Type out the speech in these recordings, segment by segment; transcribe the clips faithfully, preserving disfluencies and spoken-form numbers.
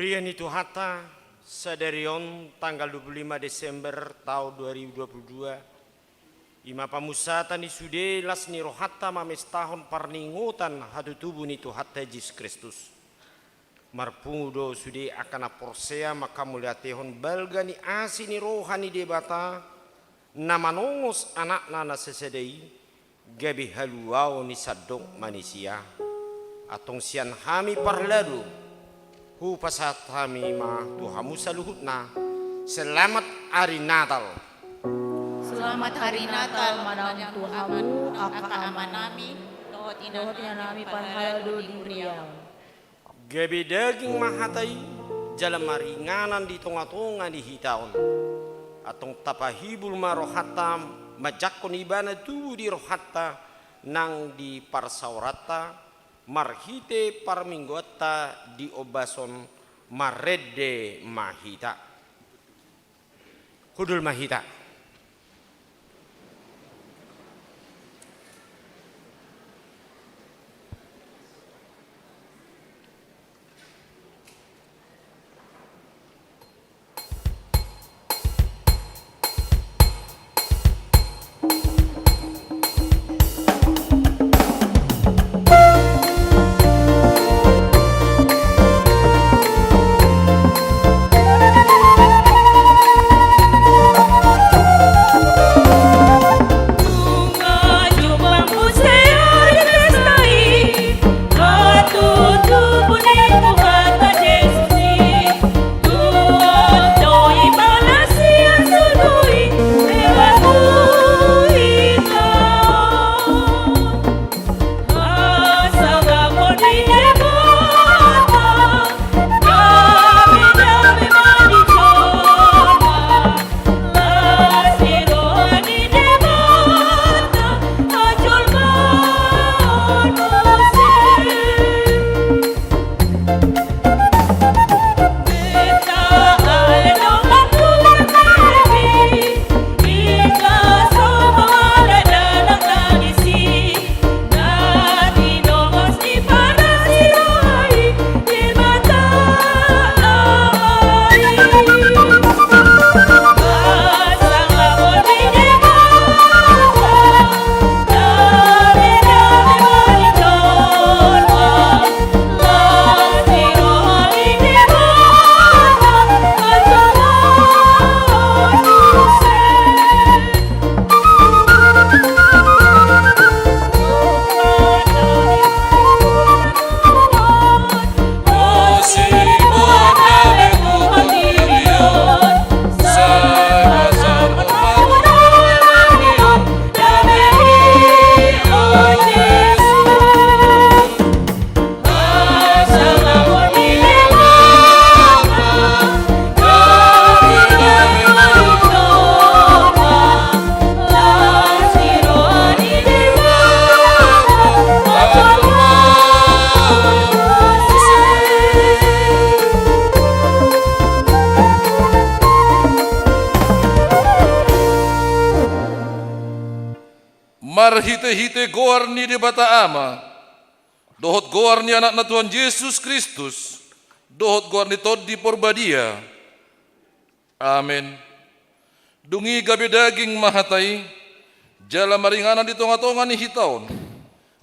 Ia ni Tuhanta, sadari on tanggal dua puluh lima Desember taon dua ribu dua puluh dua, i ma pamusatan ni sude las ni rohanta mamestahon parningotan hatutubu ni Tuhanta Jesus Kristus. Marpungu do sude angka na porsea mangkamauliatehon balga ni asi ni roha ni Debata, na manongos Anakna na sasada i, gabe haluaon ni sandok manisia. Antong sian hami parhalado, hupasahat hami ma tu hamu saluhutna, selamat ari Natal. Selamat hari Natal ma naung tu hamu angka amanami, dohot inanami parhalado di huria on. Gabe daging ma hata i, jala maringanan di tongatonga ni hita on. Antong tapahibul ma rohanta, manjangkon Ibana tubu di rohanta nang di parsaoranta, marhite parmingguanta di ombason, marende ma hita. Hundul ma hita. Marhitehite goar ni Debata Ama, dohot goar ni Anakna Tuhan Jesus Kristus, dohot goar ni Tondi Porbadia. Amen. Dung i gabe daging ma hata i, jala maringanan di tongatonga ni hita on.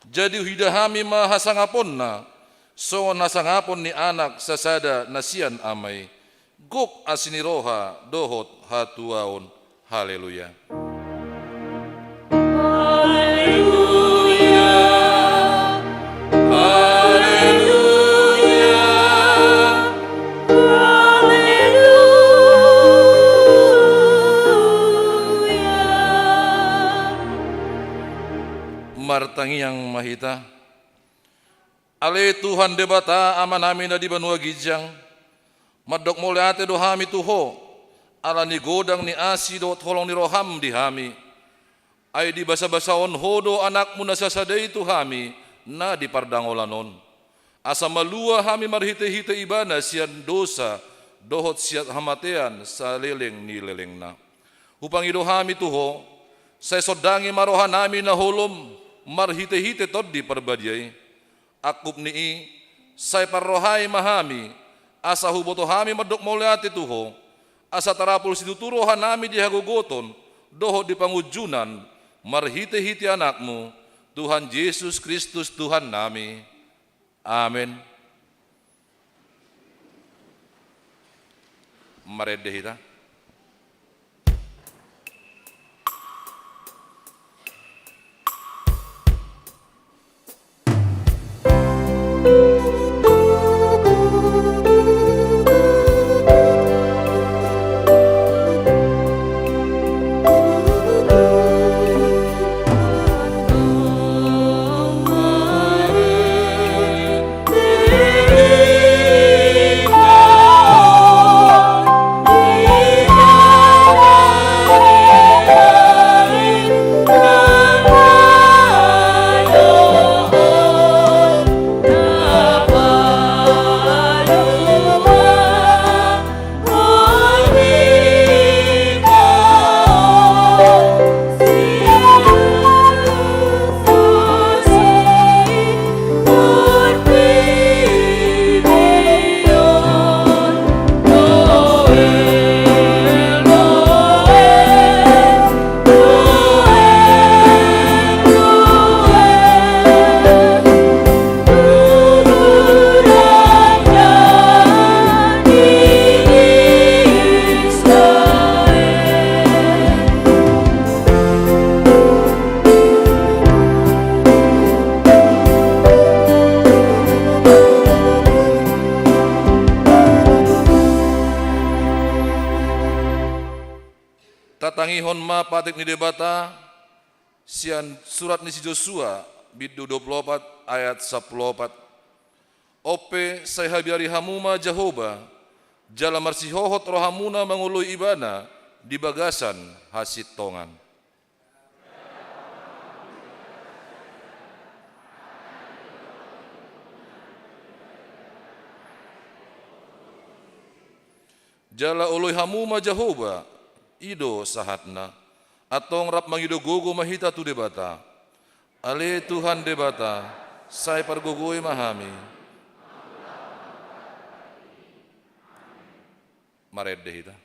Jadi huida hami ma hasangaponna, songon hasangapon ni anak sasada na sian ama i. Gok asi ni roha dohot hatuaon. Haleluya. Haleluya. Haleluya. Haleluya. Martangiang ma hita. Ale Tuhan Debata Amanami na di banua ginjang, mandok mauliate do hami tu Ho, ala ni godang ni asi dohot holong ni roham di hami. Ai dibasabasahon Ho do Anakmu na sasada i tu hami, na di pardangolan on. Asa malua hami marhitehite Ibana sian dosa, dohot sian hamatean saleleng ni lelengna. Hupangido hami tu Ho, sai sondangi ma rohanami na holom, marhitehite Tondi Parbadia i. Angkup ni i, sai parrohai ma hami, Asa huboto hami mandok mauliate tu Ho, asa tarapul situtu rohanami di hagogoton dohot di pangunjunan, marhitehite Anakmu, Tuhan Jesus Kristus Tuhannami. Amen. Marende hita. Tatangihon ma patik ni Debata sian surat ni si Josua, bindu dua pulu opat, ayat sampulu opat. On pe, sai habiari hamu ma Jahowa, jala marsihohot rohamuna mangoloi Ibana di bagasan hasintongan. Jala oloi hamu ma Jahowa, i do sahatna. Antong rap mangido gogo ma hita tu Debata. Ale Tuhan Debata, sai pargogoi ma hami. Marende hita.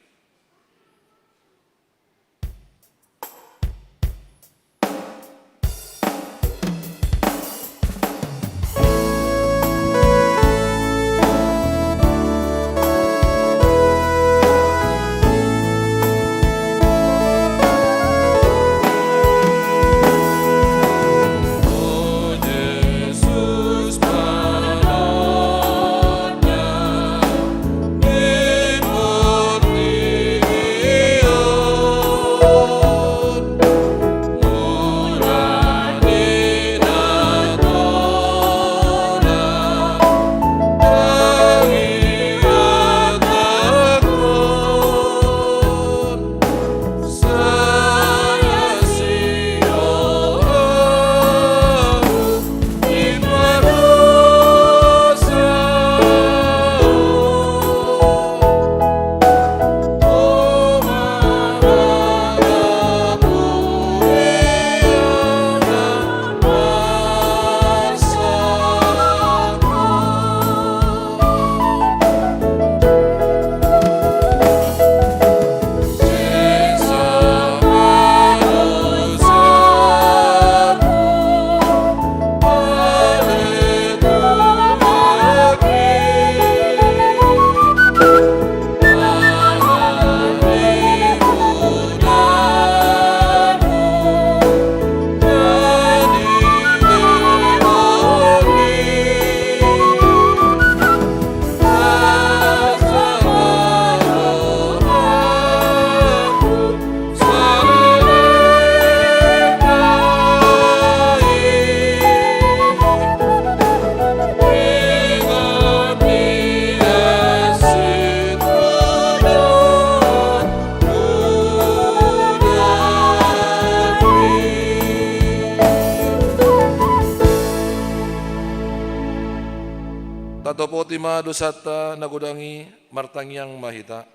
Tatopoti ma dosanta na godang i, martangiang ma hita.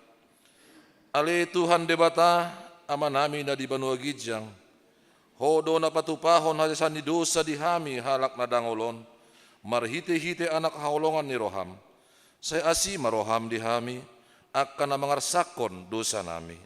Ale Tuhan Debata, Amanami na di banua ginjang, Ho do na patupahon haseasan ni dosa di hami halak na dangol on, marhitehite Anak haholongan ni roham. Sai asi ma roham di hami, angka na mangarsakkon dosanami.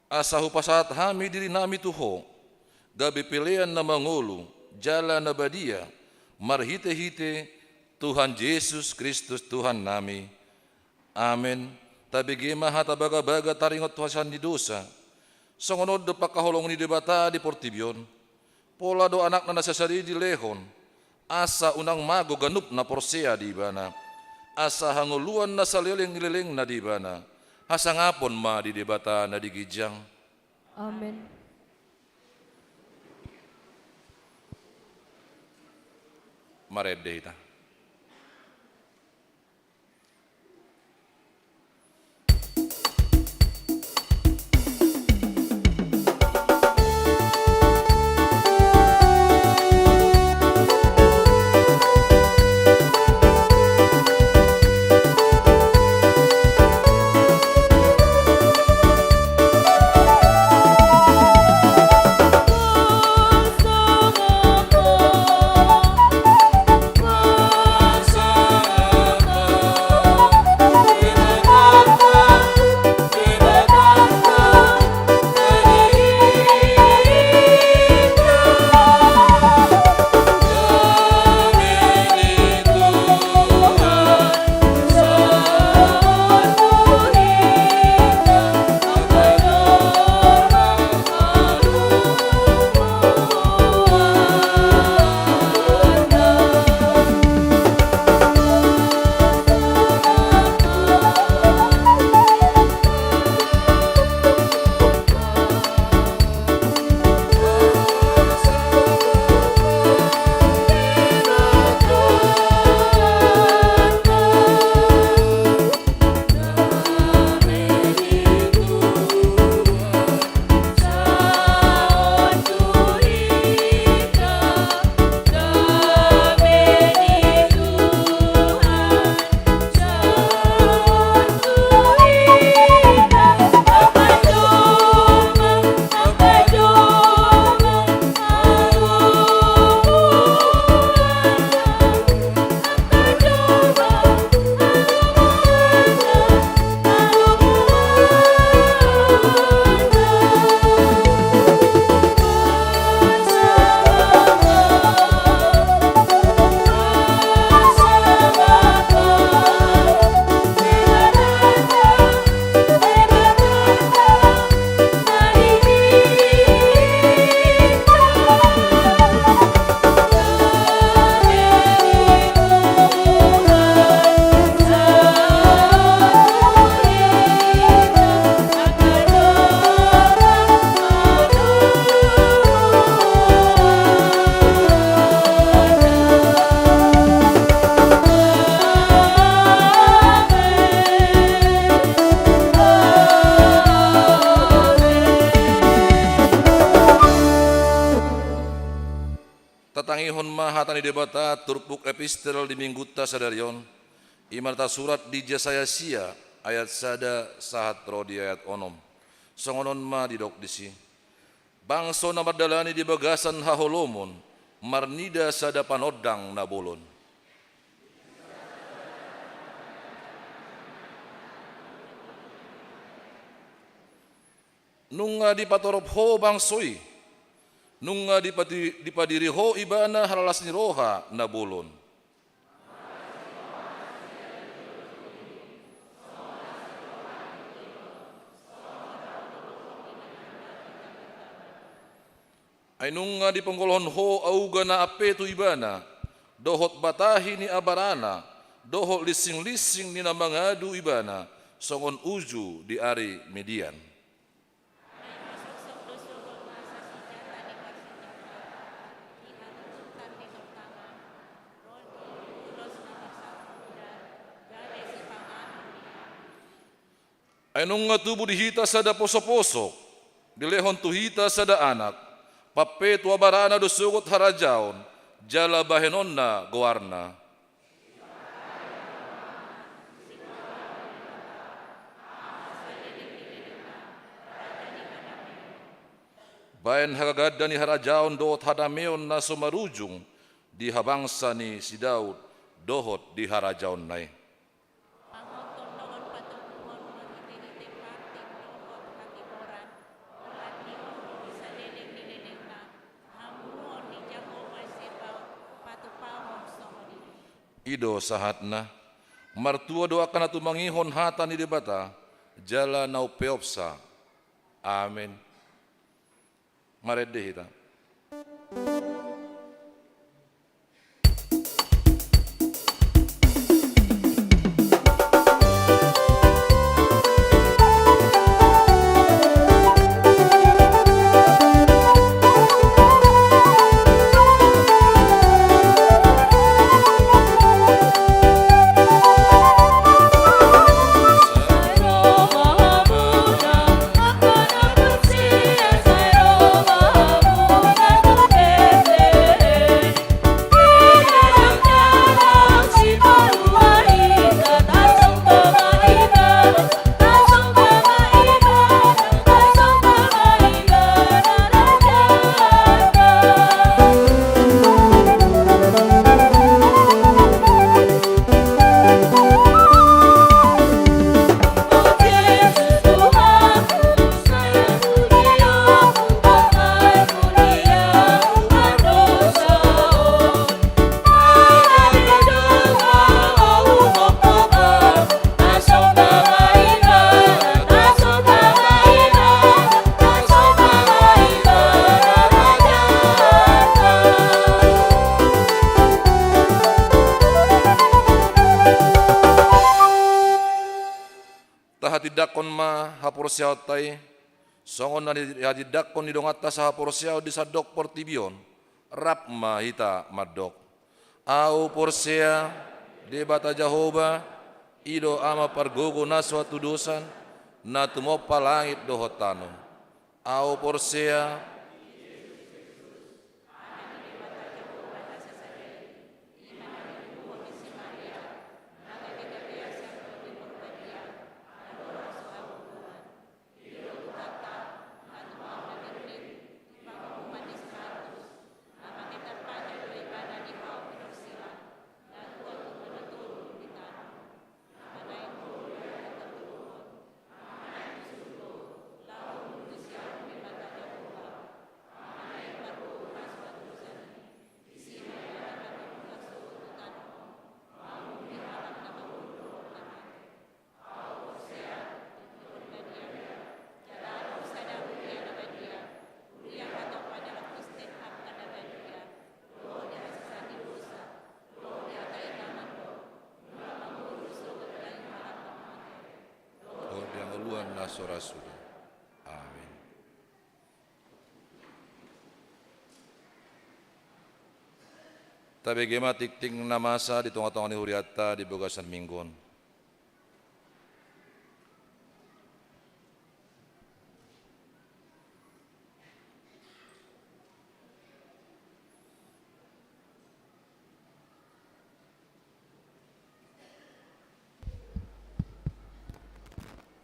Asa hupasahat hami dirinami tu Ho, gabe pelean na mangolu jala na badia, marhitehite Tuhan Jesus Kristus Tuhannami. Amen. Tabege ma hata bagabaga taringot tu hasesaan ni dosa. Songon on do pangkaholongan ni Debata di portibi on. Pola do Anakna na sasada i dilehon, asa unang mago ganup na porsea di Ibana, asa hangoluan na saleleng ni lelengna di Ibana. Hasangapon ma di Debata na di ginjang. Amen. Marende hita. Tatangihon ma hata ni Debata turpuk epistel di minggunta sadari on, i ma na tarsurat di Jesaya sia ayat sada sahat ro di ayat onom. Songon on ma didok disi: Bangso na mardalani di bagasan haholomon, marnida sada panondang na bolon. Nunga dipatorop Ho bangso i, nunga dipati-, dipadiri Ho ibana halalas ni roha na bolon. Ai nunga diponggolohon Ho auga na ampe tu ibana, dohot batahi ni abarana, dohot lisinglinsing ni na mangadu ibana, songon uju di ari Midian. Ai nunga tubu di hita sada posoposo, dilehon tu hita sada anak, Pampetua barana do sogot harajaon, jala bahenonna goarna. Bahen hagaganda ni harajaon dohot hadameon na so marujung di habangsa ni si Daud dohot di harajaonna i. Pangothon dohot patoguon marhitehite panting dohot hatigoran, holan ni on do saleleng ni lelengna, hamuruon ni Jahowa Zebaot patupahon songon i. I do sahatna. Martua do angka na tumangihon hata ni Debata, jala na umpeopsa. Amen. Marende hita. Tahatindangkon ma haporseaonta i, songon na dihatindangkon ni donganta sahaporseaon di sandok portibi on. Rap ma hita mandok. Ahu porsea, Debata Jahowa, i do Ama pargogo na so hatudosan, na tumompa langit dohot tano. Ahu porsea, dohot di hangoluan na so ra suda. Amen. Tabege ma tingting na masa di tongatonga ni hurianta di bagasan minggu on.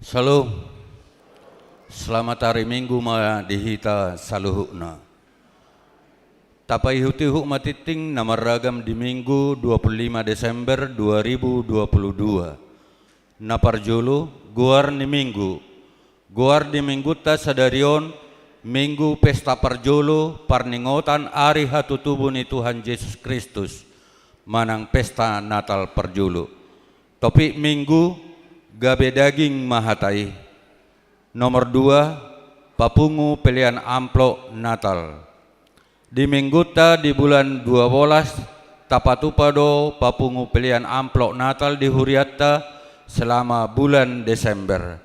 Syalom. Selamat hari Minggu ma di hita saluhutna. Tapaihutihut ma tingting na marragam di Minggu dua puluh lima Desember dua ribu dua puluh dua. Na parjolo, goar ni Minggu. Goar di Minggunta sadari on, Minggu pesta parjolo parningotan ari hatutubu ni Tuhan Jesus Kristus, manang pesta Natal parjolo. Topik Minggu, gabe daging ma hata i. Nomor dua, papungu pelean amplop Natal. Di Minggunta di bulan dua bolas, tapatupa do papungu pelean amplop Natal di hurianta selama bulan Desember.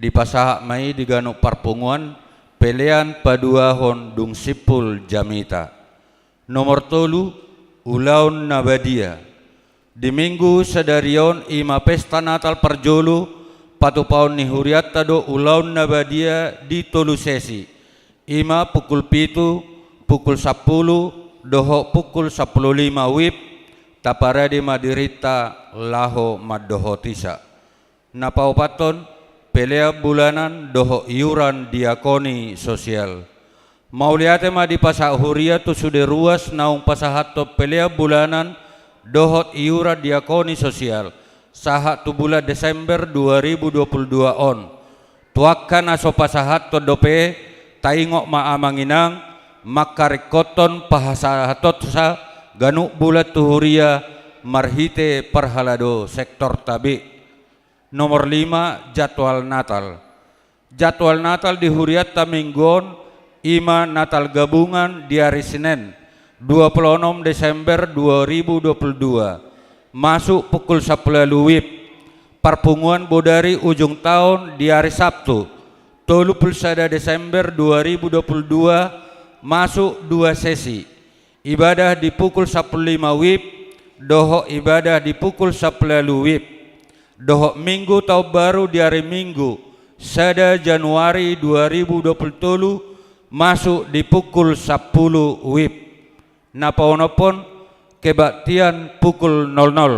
Dipasahat ma i di ganup parpunguan, pelean paduahon dung simpul jamita. Nomor tolu, ulaon na badia. Di Minggu sadari on i ma pesta Natal parjolo, patupaon ni hurianta do ulaon na badia di tolu sesi. I ma pukul pitu, pukul sampulu dohot pukul sampulu lima wib, taparade ma dirinta laho mandohoti sa. Na paopathon, pelean bulanan dohot iuran diakoni sosial. Mauliate ma dipasahat huria tu sude ruas naung pasahathon pelean bulanan dohot iuran diakoni sosial, sahat tu bulan Desember dua ribu dua puluh dua on. Tu angka na so pasahathon dope, taingot ma amang inang, mangkaringkothon pasahatonsa ganup bulan tu huria marhite parhalado sektorta be. Nomor lima, jadwal Natal. Jadwal Natal di hurianta minggu on, i ma Natal gabungan di ari Senen, dua puluh onom Desember dua ribu dua puluh dua, masuk pukul sampulu ualu wib. Parpunguan bodari ujung taon di ari Sabtu, tolu puluh sada Desember dua ribu dua puluh dua, masuk dua sesi. Ibadah di pukul sampulu lima wib, dohot ibadah di pukul sampulu ualu wib. Dohot Minggu Taon Baru di ari Minggu, sada Januari dua ribu dua puluh tolu, masuk di pukul sampulu wib. Na paonomhon, kebaktian pukul nol nol.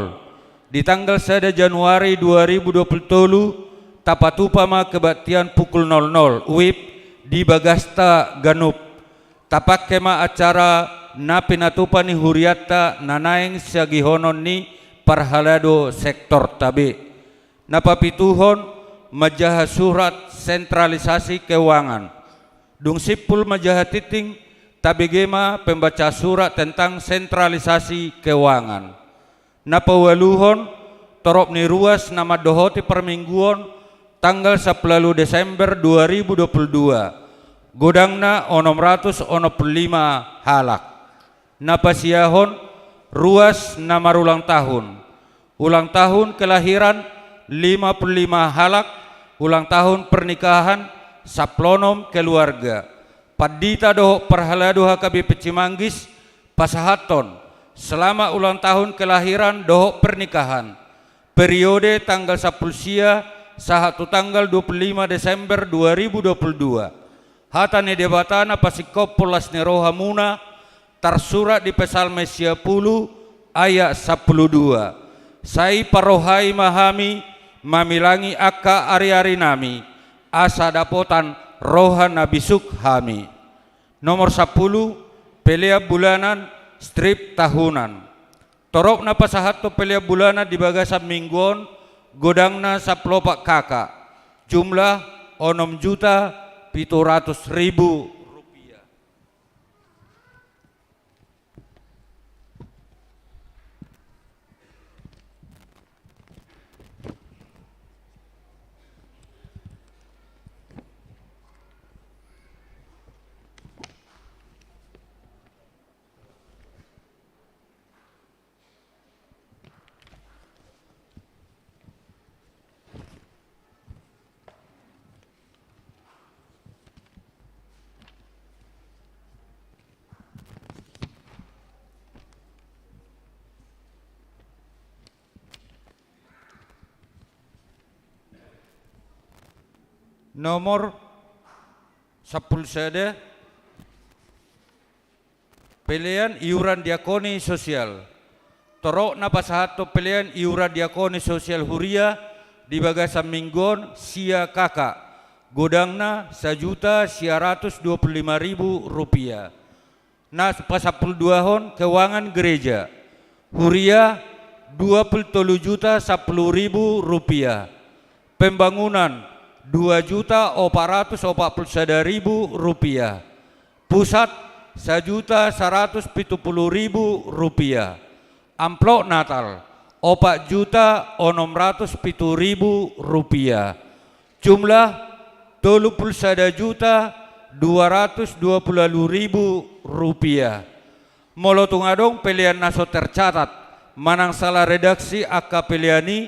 Di tanggal sada Januari dua ribu dua puluh tolu, tapatupa ma kebaktian pukul nol nol wib di bagasta ganup. Tapangke ma acara na pinatupa ni hurianta na naeng siagihonon ni parhalado sektorta be. Na papituhon, manjaha surat sentralisasi keuangan. Dung simpul manjaha tingting, tabege ma pembacaan surat tentang sentralisasi keuangan. Na paualuhon, torop ni ruas na mandohoti parmingguon, tanggal sampulu ualu Desember dua ribu dua puluh dua, godangna onom ratus onom puluh lima halak. Na pasiahon, ruas na marulang tahun. Ulang tahun kelahiran, lima puluh lima halak, ulang tahun pernikahan, sampulu onom keluarga. Pandita dohot parhalado H K B P Cimanggis, pasahathon selamat ulang tahun kelahiran dohot pernikahan, periode tanggal sampulu sia sahat tu tanggal dua puluh lima Desember dua ribu dua puluh dua. Hata ni Debata na pasingkophon las ni rohamuna, tarsurat di Psalmen sia pulu ayat sampulu dua. Sai parrohai ma hami mamilangi angka ariarinami, asa dapotan roha na bisuk hami. Nomor sampulu, pelean bulanan, strip tahunan. Torop na pasahathon pelean bulanan di bagasan minggu on, godangna sampulu opat K K, jumlah onom juta pitu ratus ribu rupiah. Nomor sampulu sada, pelean iuran diakoni sosial. Torop na pasahathon pelean iuran diakoni sosial huria di bagasan minggu on sia K K, godangna sajuta sia ratus dua puluh lima ribu rupiah. Na pasampulu duahon keuangan gereja. Huria, dua puluh tolu juta sampulu ribu rupiah. Pembangunan, dua juta opat ratus opat puluh sada ribu rupiah. Pusat, sajuta saratus pitu puluh ribu rupiah. Amplop Natal, opat juta onom ratus pitu ribu rupiah. Jumlah, tolu puluh sada juta dua ratus dua puluh ualu ribu rupiah. Molo tung adong pelean na so tercatat manang salah redaksi angka pelean i,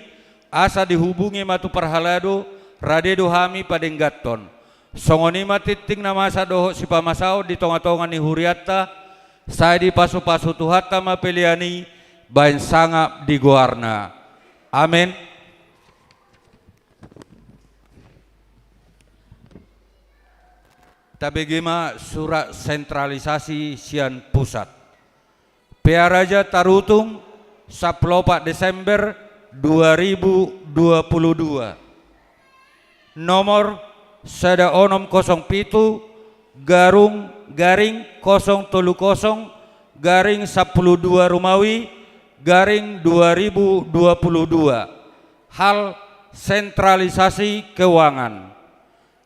asa dihubungi ma tu parhalado, rade do hami padengganhon. Songon i ma tingting na masa dohot sipamasaon di tongatonga ni hurianta, sai dipasupasu Tuhanta ma pelean i bahen sangap di goarna. Amen. Tabege ma surat sentralisasi sian pusat. Pearaja Tarutung, sampulu opat Desember dua ribu dua puluh dua. Nomor sada onom kosong pitu, garung, garing kosong tolu kosong, garing sampulu dua Rumawi, garing dua ribu dua puluh dua. Hal sentralisasi keuangan.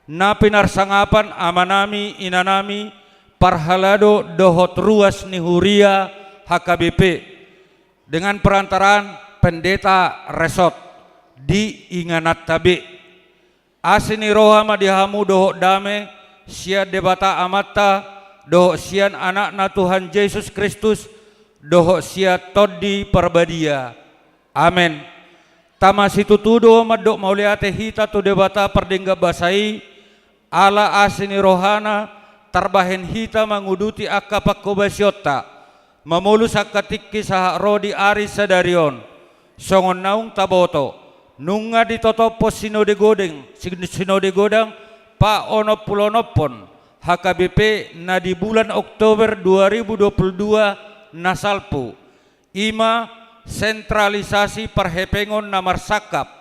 Na pinarsangapan amanami, inanami, parhalado dohot ruas ni huria H K B P, dengan perantaraan pendeta resort di ingananta be. Asi ni roha ma di hamu dohot dame sian Debata Amanta, dohot sian Anakna Tuhan Jesus Kristus, dohot sian Tondi Parbadia. Amen. Tama situtu do mandok mauliate hita tu Debata pardenggan basa i, ala asi ni rohana tarbahen hita manguduti angka pangkobasionta, mamolus angka tingki sahat ro di ari sadari on. Songon naung taboto, nunga ditotophon sinode godang, sin-, sinode godang paonompulonophon H K B P na di bulan Oktober dua ribu dua puluh dua na salpu. I ma sentralisasi parhepengon na marsangkap,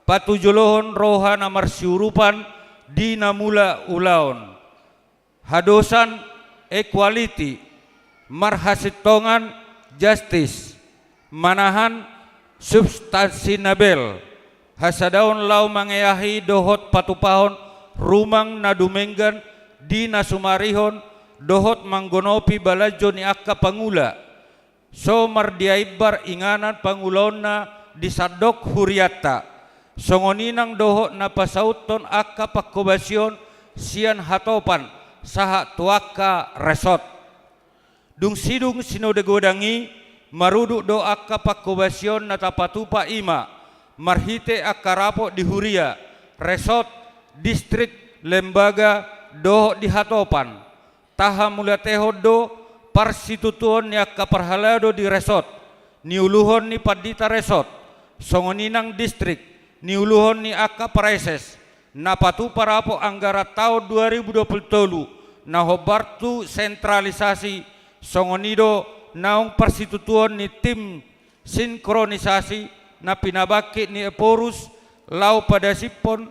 patujolohon roha na marsiurupan di na mula ulaon. Hadosan, equality, marhasintongan, justice, manahan, substansinabel, hasadaon laho mangeahi dohot patupahon rumang na dumenggan di na sumarihon dohot manggonopi balanjo ni angka pangula. So mardiaimbar inganan pangulaonna di sandok hurianta. Songon i nang dohot na pasauthon angka pangkobasion sian hatopan sahat tu angka resort. Dung sidung sinode godang i, marudut do angka pangkobasion na tapatupa, i ma marhite angka rapot di huria, resort, distrik, lembaga, dohot di hatopan. Tahamauliatehon do parsitutuon ni angka parhalado di resort, niuluhon ni pandita resort, songon i nang distrik, niuluhon ni angka praeses, na patupa rapot anggaran taon dua ribu dua puluh tolu, na hombar tu sentralisasi, songon i do naung parsitutuon ni tim sinkronisasi na pinabangkit ni Ephorus, laho padasiphon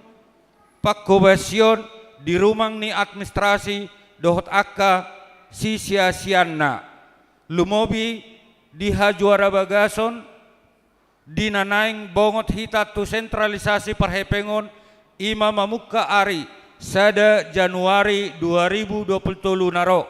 pangkobasion di rumang ni administrasi dohot angka sisiasianna. Lumobi di hajuara bagason, di na naeng bongot hita tu sentralisasi parhepengon, i ma mamungka ari sada Januari dua ribu dua puluh tolu na ro.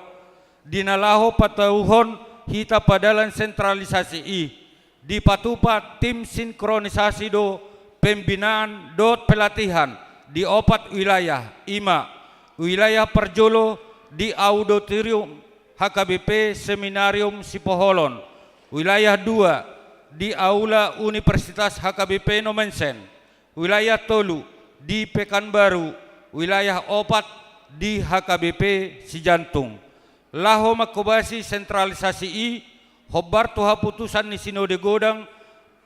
Di na laho patauhon hita padalan sentralisasi i, dipatupa tim sinkronisasi do pembinaan dohot pelatihan di opat wilayah, i ma wilayah parjolo di auditorium H K B P Seminarium Sipoholon, wilayah dua di aula Universitas H K B P Nommensen, wilayah tolu di Pekanbaru, wilayah opat di H K B P Sijantung. Laho mangkobasi sentralisasi i, hombar tu haputusan ni sinode godang,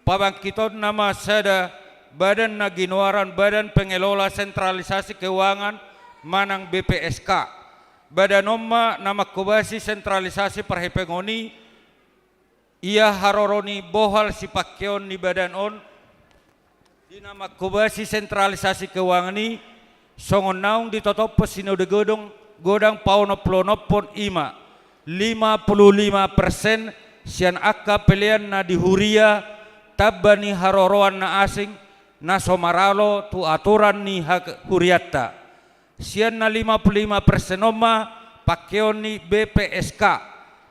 pabangkitonna ma sada badan na ginoaran Badan Pengelola Sentralisasi Keuangan manang B P S K. Badan on ma na mangkobasi sentralisasi parhepengon i, ia haroro ni bohal sipangkeon ni badan on, di na mangkobasi sentralisasi keuangan i, songon naung ditotophon sinode godang, godang paonompulonophon, i ma lima puluh lima persen sian angka pelean na di huria, tamba ni haroroan na asing, na so maralo tu aturan ni ha-, hurianta. Sian na lima puluh lima persen on ma pangkeon ni B P S K,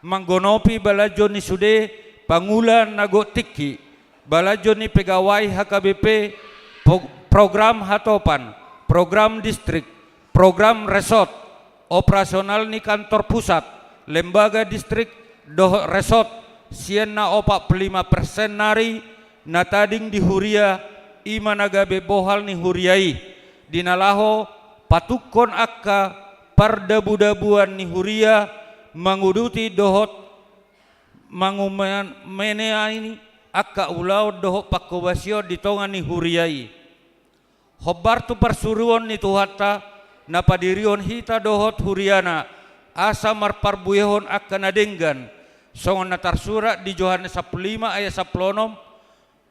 manggonopi balanjo ni sude pangula na gok tingki, balanjo ni pegawai H K B P, po-, program hatopan, program distrik, program resort, operasional ni kantor pusat, lembaga distrik, dohot resort, sian na opat puluh lima persen nari na tading di huria, i ma na gabe bohal ni huria i, di na laho patungkon angka pardabudabuan ni huria, manguduti dohot mangumean-, meneani angka ulaon dohot pangkobasion di tonga ni huria i. Hombar tu parsuruon ni Tuhanta, na padirihon hita dohot huriana, asa marparbuehon angka na denggan, songon na tarsurat di Johannes sampulu lima ayat sampulu onom,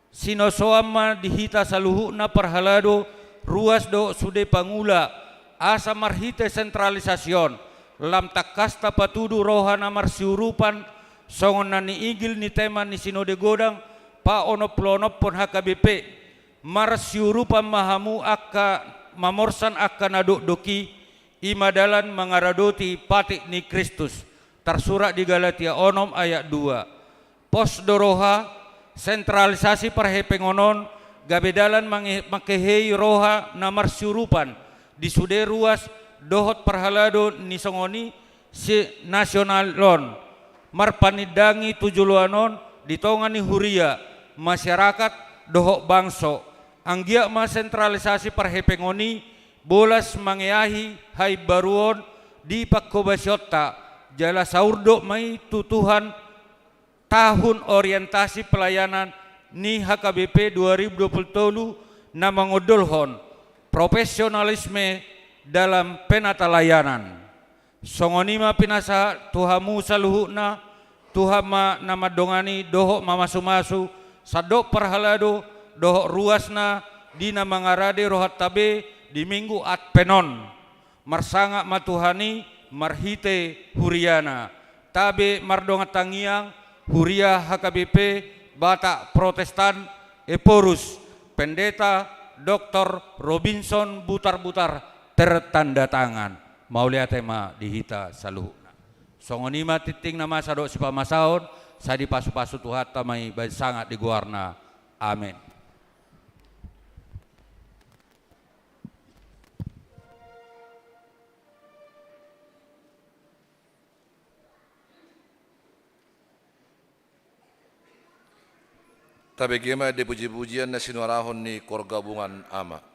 sinosoan ma di hita saluhutna parhalado, ruas dohot sude pangula, asa marhite sentralisasi on, lam tangkas tapatudu roha na marsiurupan, songon na niigil ni tema ni Sinode Godang paonompulonompon H K B P, marsiurupan ma hamu angka mamorsan angka na dokdok i, i ma dalan mangaradoti patik ni Kristus, tarsurat di Galatia onom ayat dua. Pos do roha, sentralisasi parhepengon on, gabe dalan mange-, mangkehei roha na marsiurupan, di sude ruas dohot parhalado ni songon i si nasional on, marpanindangi tu joloan on di tonga ni huria, masyarakat, dohot bangso. Anggiat ma sentralisasi parhepengon i bolas mangeahi haimbaruon di pangkobasionta, jala saurdot ma i tu Tuhan tahun orientasi pelayanan ni H K B P dua ribu dua puluh tolu na mangondolhon profesionalisme dalam penatalayanan. Songon i ma pinasahat tu hamu saluhutna, Tuhan ma na mandongani dohot mamasumasu, sandok parhalado dohot ruasna di na mangarade rohanta be di Minggu Advent on. Marsangap ma Tuhan i marhite huriana. Tabe mardongan tangiang, huria H K B P Batak Protestan Ephorus, Pendeta Doktor Robinson Butarbutar, tertanda tangan. Mauliate ma di hita saluhutna. Songon i ma tingting na masa dohot sipamasaon, sai dipasupasu Tuhanta ma i bahen sangap di goarna. Amen. Tabege ma di pujipujian na sinuarahon ni koor gabungan, Ama.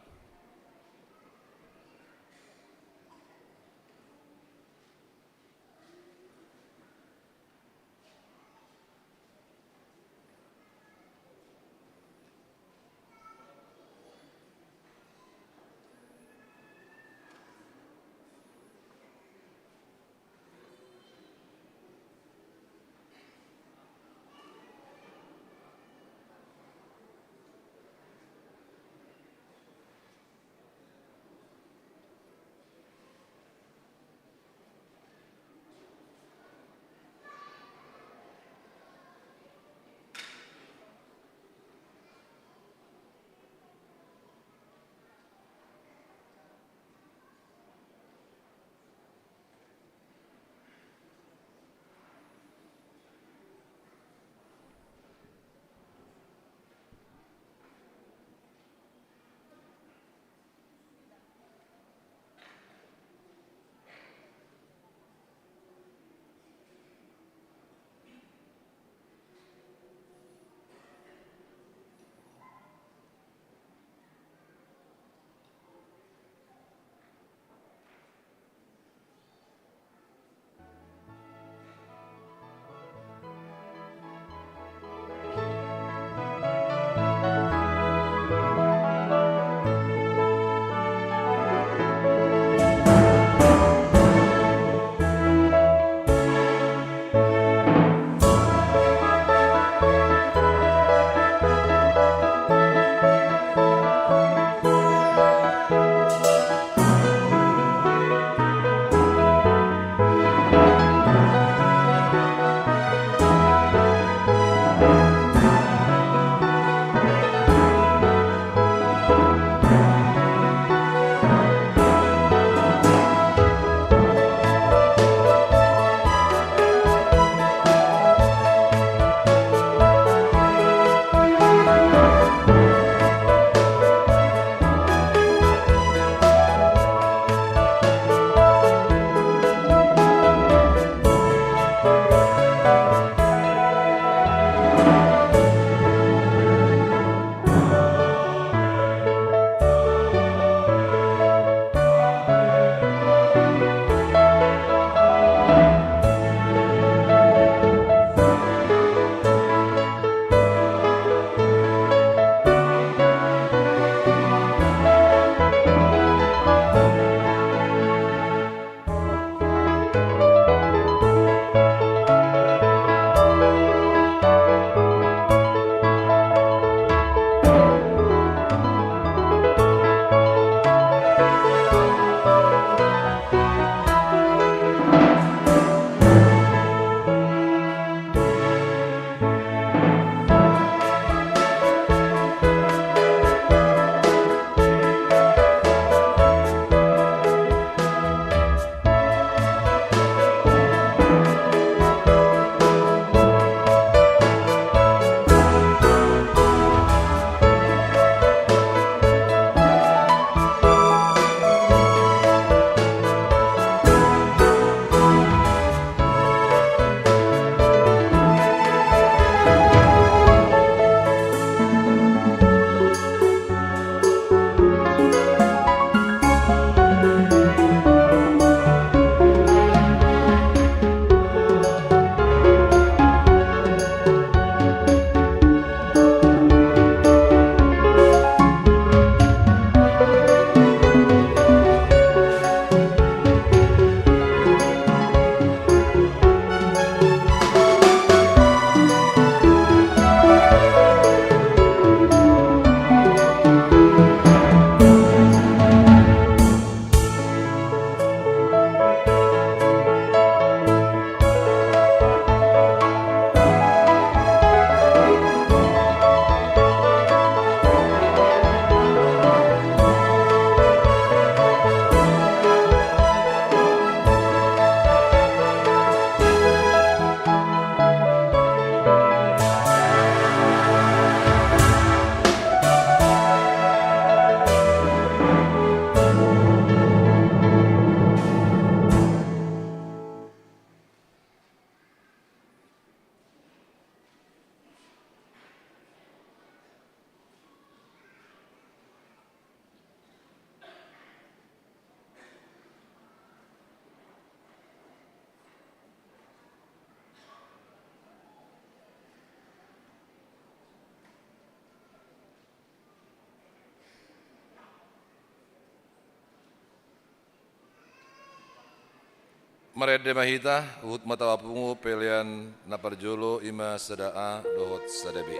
Marende ma hita, huhut ma tapapungu pelean na parjolo, i ma sada A dohot sada B.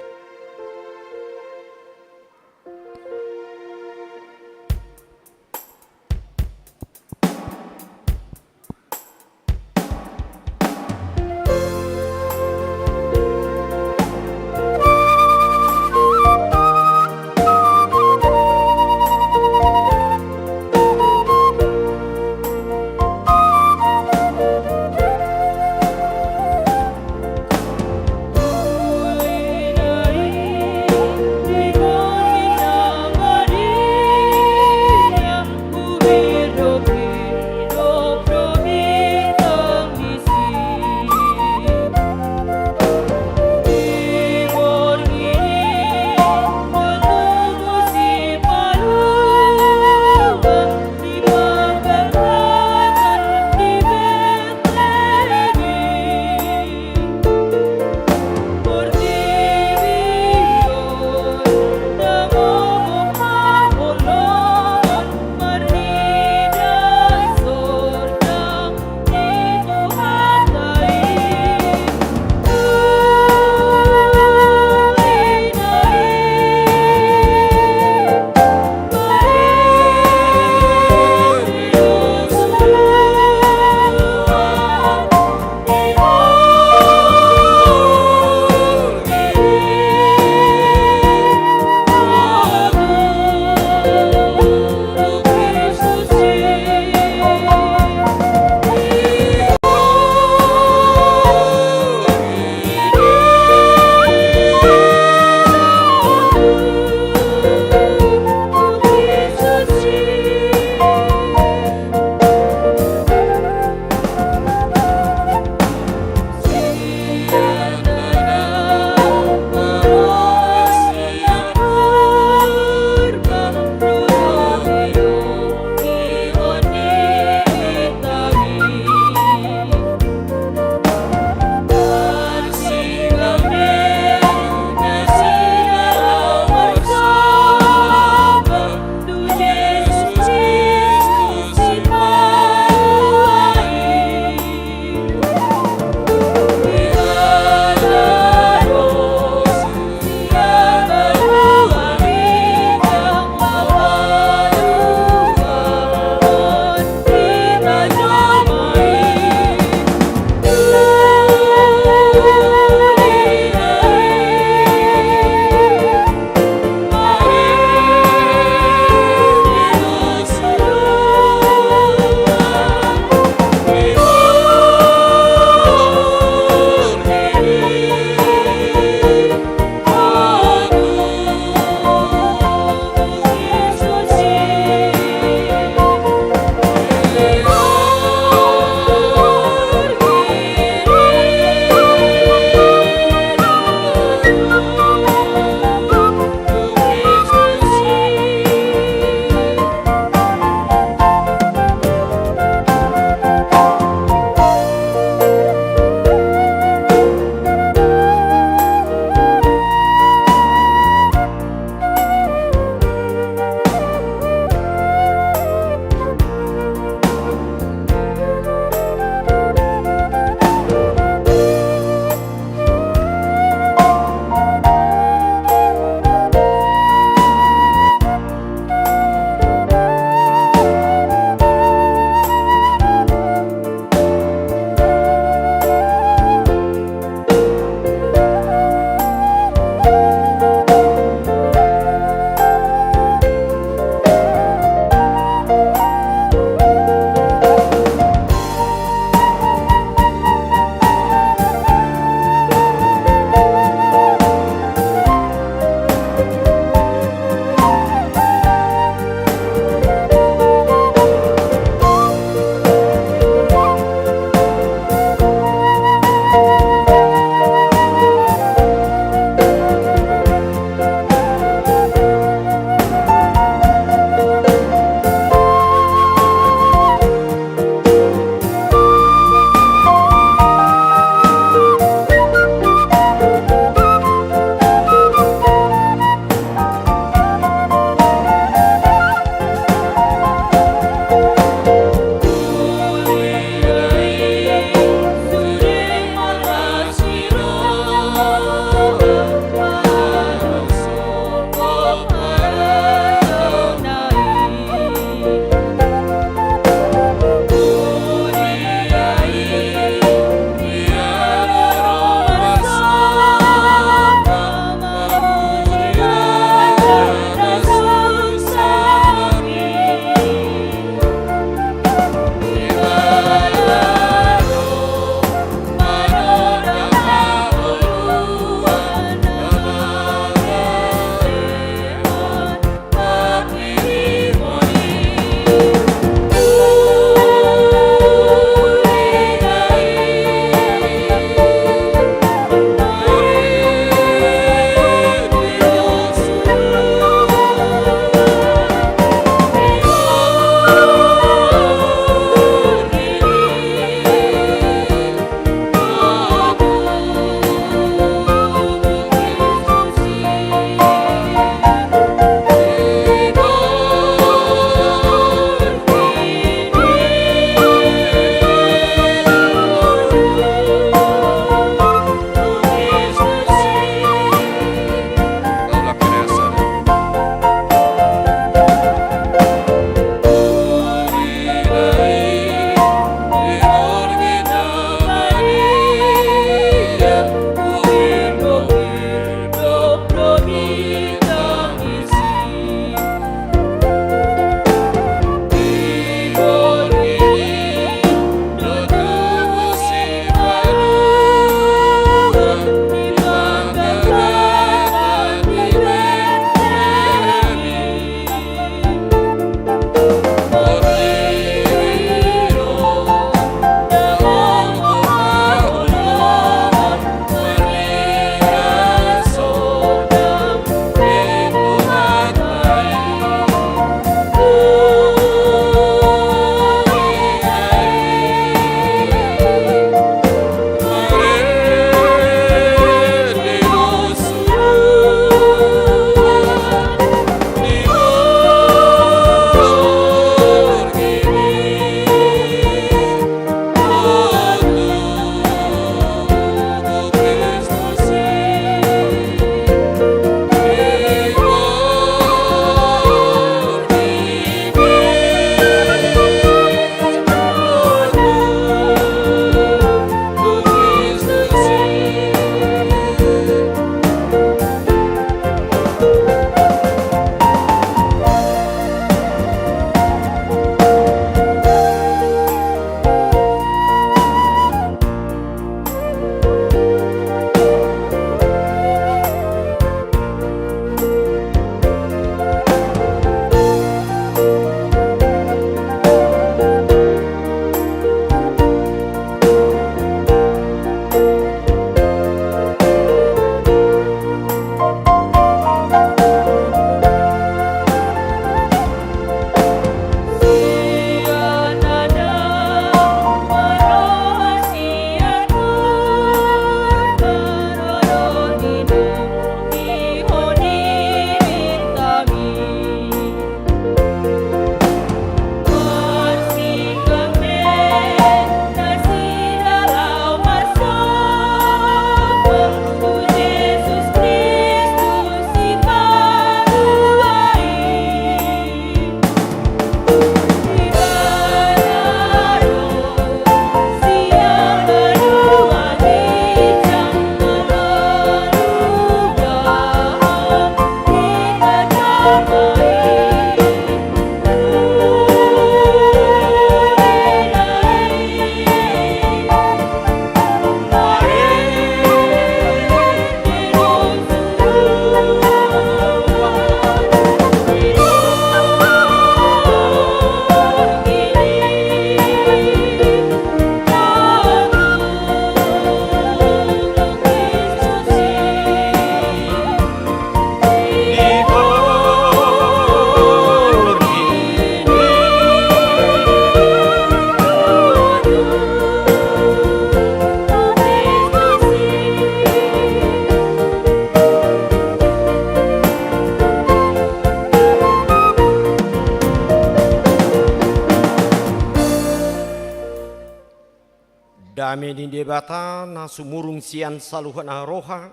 Dame ni Debata na sumurung sian saluhut na roha,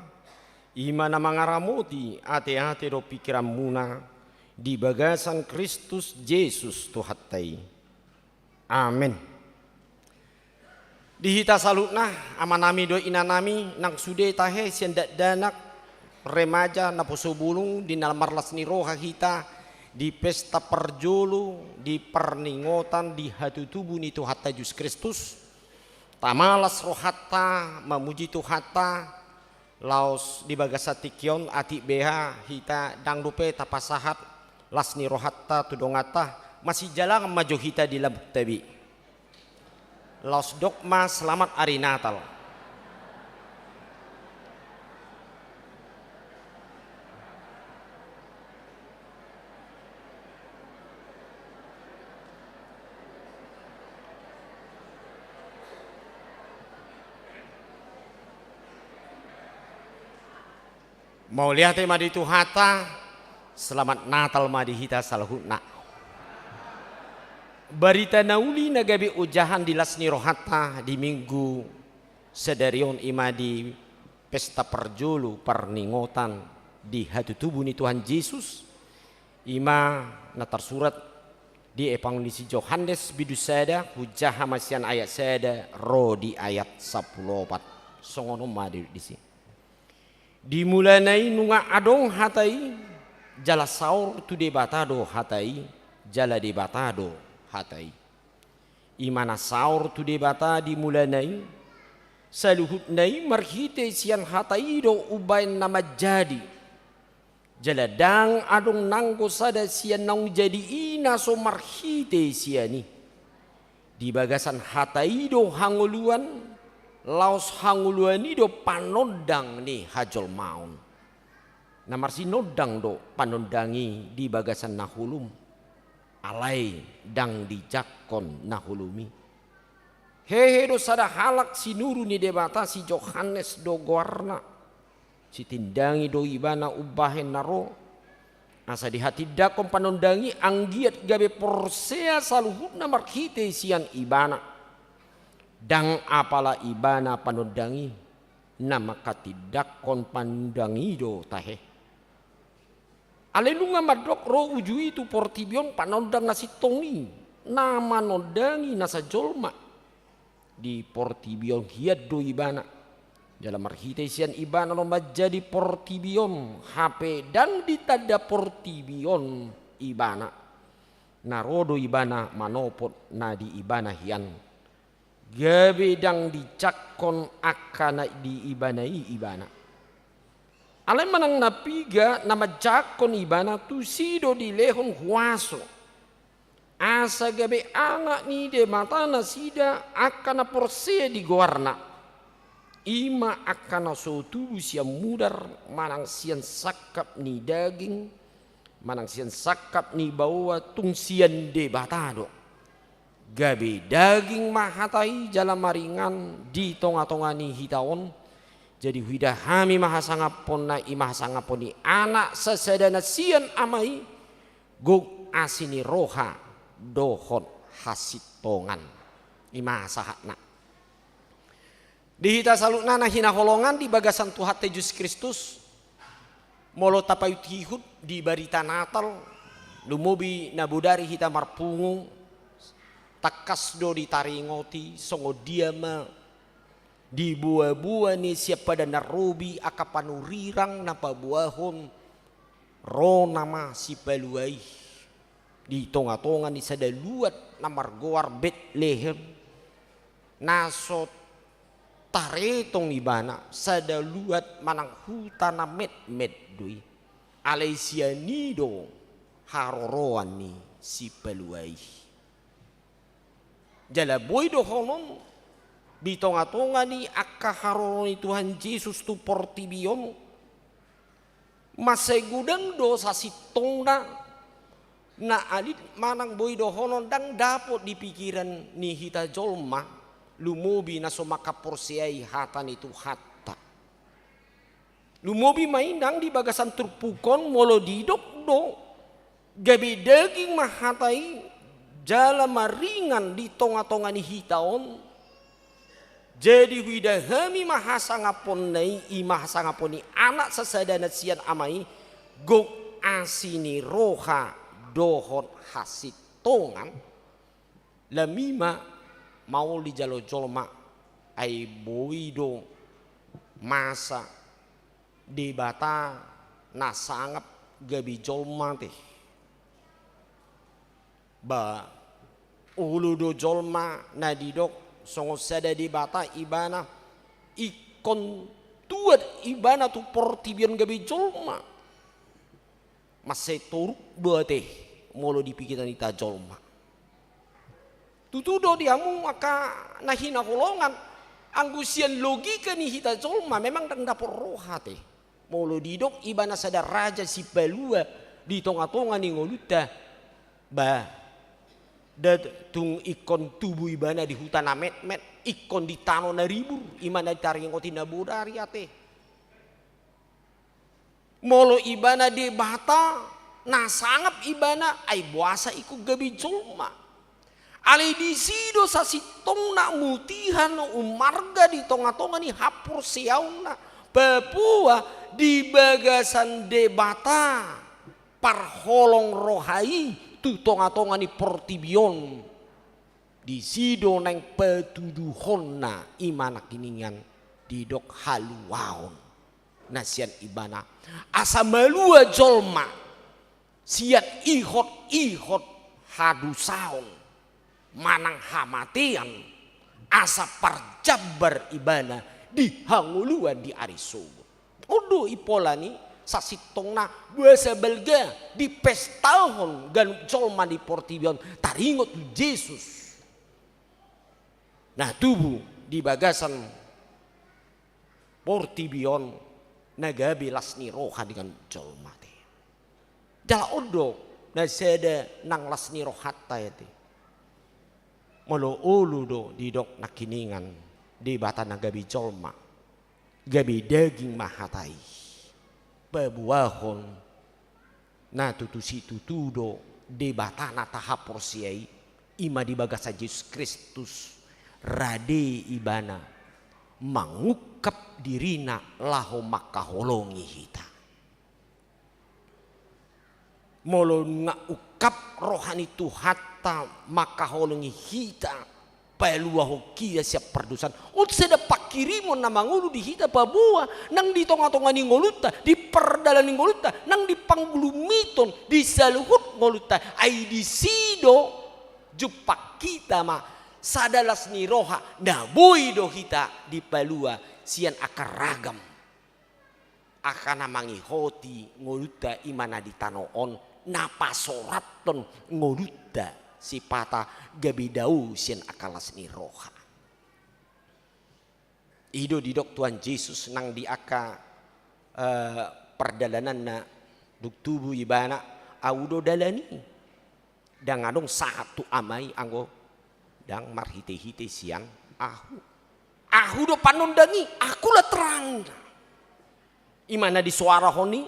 i ma na mangaramoti ateate dohot pingkiranmuna di bagasan Kristus Jesus Tuhanta i. Amen. Di hita saluhutna, amanami dohot inanami, nang sude tahe sian dakdanak, remaja, naposo bulung, di na marlas ni roha hita di pesta parjolo, di parningotan di hatutubu ni Tuhanta Jesus Kristus, tamalas rohanta mamuji Tuhanta, laos di bagasan tingki on atik beha hita ndang dope tapasahat las ni rohanta tu donganta, masijalangan ma jo hita di lambungta be. Laos dok ma selamat ari Natal. Mauliate ma di Tuhanta, selamat Natal ma di hita saluhutna. Barita na uli na gabe ojahan di las ni rohanta di Minggu sadari on i ma di pesta parjolo parningotan di hatutubu ni Tuhan Jesus, i ma na tarsurat di Evangeli si Johannes bindu sada, hujaha ma sian ayat sada ro di ayat sampulu opat. Songon on ma di, disi. Di mulana i nunga adong Hata i, jala saor tu Debata do Hata i, jala Debata do Hata i. I ma na saor tu Debata di mulana i, saluhutna i marhite sian Hata i do umbahen na manjadi. Jala ndang adong nanggo sada sian naung jadi i na so marhite sian i. Di bagasan Hata i do hangoluan, laos hangoluan i do panondang ni hajolmaon. Na marsinondang do panondang i di bagasan na holom, alai ndang dijangkon na holom i. Hehe do sada halak sinuru ni Debata, si Johannes do goarna. Sitindangi do ibana umbahen na ro, asa dihatindangkon panondang i, anggiat gabe porsea saluhutna marhite sian ibana. Ndang apala ibana panondang i, na manghatindangkon panondang i do tahe. Alai nunga mandok ro uju i tu portibi on panondang na sintong i, na manondangi nasa jolma. Di portibi on hian do ibana. Jala marhite sian ibana do manjadi portibi on, hape ndang ditanda portibi on ibana. Na ro do ibana manopot na di ibana hian. Gabe ndang dijangkon angka na di ibana i ibana. Alai manang na piga na manjangkon ibana, tusi do dilehon huaso, asa gabe anak ni Debata nasida angka na porsea di goarna. I ma angka na so tubu sian mudar, manang sian sangkap ni daging, manang sian sangkap ni baoa, tung sian Debata do. Gabe daging ma Hata i jala maringan di tonga-tonga ni hita on. Jadi huida hami ma hasangaponna, i ma hasangapon ni Anak sasada na sian Ama i, gok asi ni roha dohot hasintongan. I ma sahatna. Di hita saluhutna na hinaholongan di bagasan Tuhanta Jesus Kristus, molo tapaihut-ihut di barita Natal, lumobi na bodari hita marpungu, tangkas do ditaringoti songon dia ma diboa-boa ni sian padan na robi angka panurirang na paboahon ro nama Sipalua i. Di tonga-tonga ni sada luat na margoar Betlehem, na so taretong ibana, sada luat manang huta na metmet do i. Alai sian i do haroroan ni Sipalua i. Jala boi dohonon di tonga-tonga ni angka haroro ni Tuhan Jesus tu portibi on, mansai godang do sasintongna na alit manang boi dohonon ndang dapot di pikiran ni hita jolma, lumobi na so mangkaporseai hata ni Tuhanta. Lumobi ma i nang di bagasan turpuk on, molo didok do, gabe daging ma hata i, jala maringan di tonga-tonga ni hita on, Jadi huida hami ma hasangaponna i, i ma hasangapon ni Anak sasadana sian Ama i, gok asi ni roha dohot hasintongan. Lam i ma maol dijalo jolma, ai boi do masa Debata na sangap gabe jolma te. Ba, olo do jolma na didok songon sada debata ibana, ingkon tuat ibana tu portibi on gabe jolma. Mansai toruk do ate molo di pikiran hita jolma. Tutu do di hamu angka na hinaholongan, anggo sian logika ni hita jolma memang ndang dapot roha te. Molo didok ibana sada raja sipalua di tongatonga ni ngolunta, ba, da tung ingkon tubu ibana di huta na metmet, ingkon di tano na ribur, i ma na taringoti na bodari ate. Molo ibana debata na sangap ibana, ai boasa ingkon gabe jolma? Alai disi do sasintongna mutihan umarga di tongatonga ni haporseaonna, paboa di bagasan Debata parholong roha i tu tongatonga ni portibi on. Disi do naeng patuduhonna i ma nangkiningan didok haluaon na sian ibana, asa malua jolma sian ihotihot hadosaon manang hamatean, asa parjambar ibana di hangoluan di ari sogot. On do i pola ni sasintongna boasa balga dipestahon ganup jolma di portibi on taringot tu Jesus na tubu di bagasan portibi on na gabe las ni roha di ganup jolma te. Jala on do na sada nang las ni rohanta ate. Molo olo do didok nangkiningan Debata na gabe jolma, gabe daging ma hata i. Paboahon na tutu situtu do Debata na tahaporseai, i ma di bagasan Jesus Kristus, rade ibana mangungkap dirina laho mangkaholongi hita. Molo nunga ungkap roha ni Tuhanta mangkaholongi hita, paluahon hita sian pardosaan, on sada pangkirimon na mangolu di hita paboa nang di tongatonga ni ngolunta, di pardalanan ni ngolunta, nang di panggulumiton di saluhut ngolunta. Ai disi do jumpang hita ma sada las ni roha na boi do hita dipalua sian angka ragam angka na mangihoti ngolunta i ma na di tano on, na pasorathon ngolunta sipata gabe dao sian angka las ni roha. I do didok Tuhan Jesus nang di angka, eh, pardalananna dung tubu ibana, Ahu do dalan i. Ndang adong sahat tu Ama i anggo ndang marhitehite sian Ahu. Ahu do panondang i, Ahu do terangna. I ma na disoarahon i